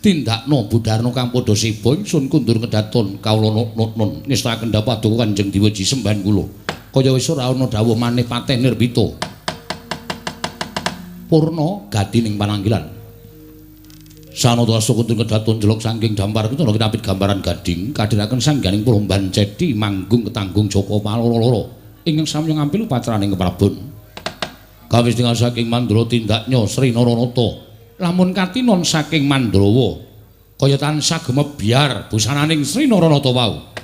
Tindakna Budarna kang padha seba ingsun kundur kedaton kawula nun ngestakaken dawuh paduka Kanjeng Dewaji sembahan kula. Kaya wis ora ana dawuh maneh Patih Nirbita. Purna gati ning pananggilan. Sanata sukun kedaton jelok saking dampar ketara kinapit gambaran gading kadhiraken sangganing Puromban Cedi manggung ketanggung Joko Paloro ingkang samya ngampil upacaraning keprabon. Kawis tingal saking Mandra tindaknya Sri Naranata lamun katinon saking Mandrawa kaya tansah gemebyar busananing Sri Naranata wau.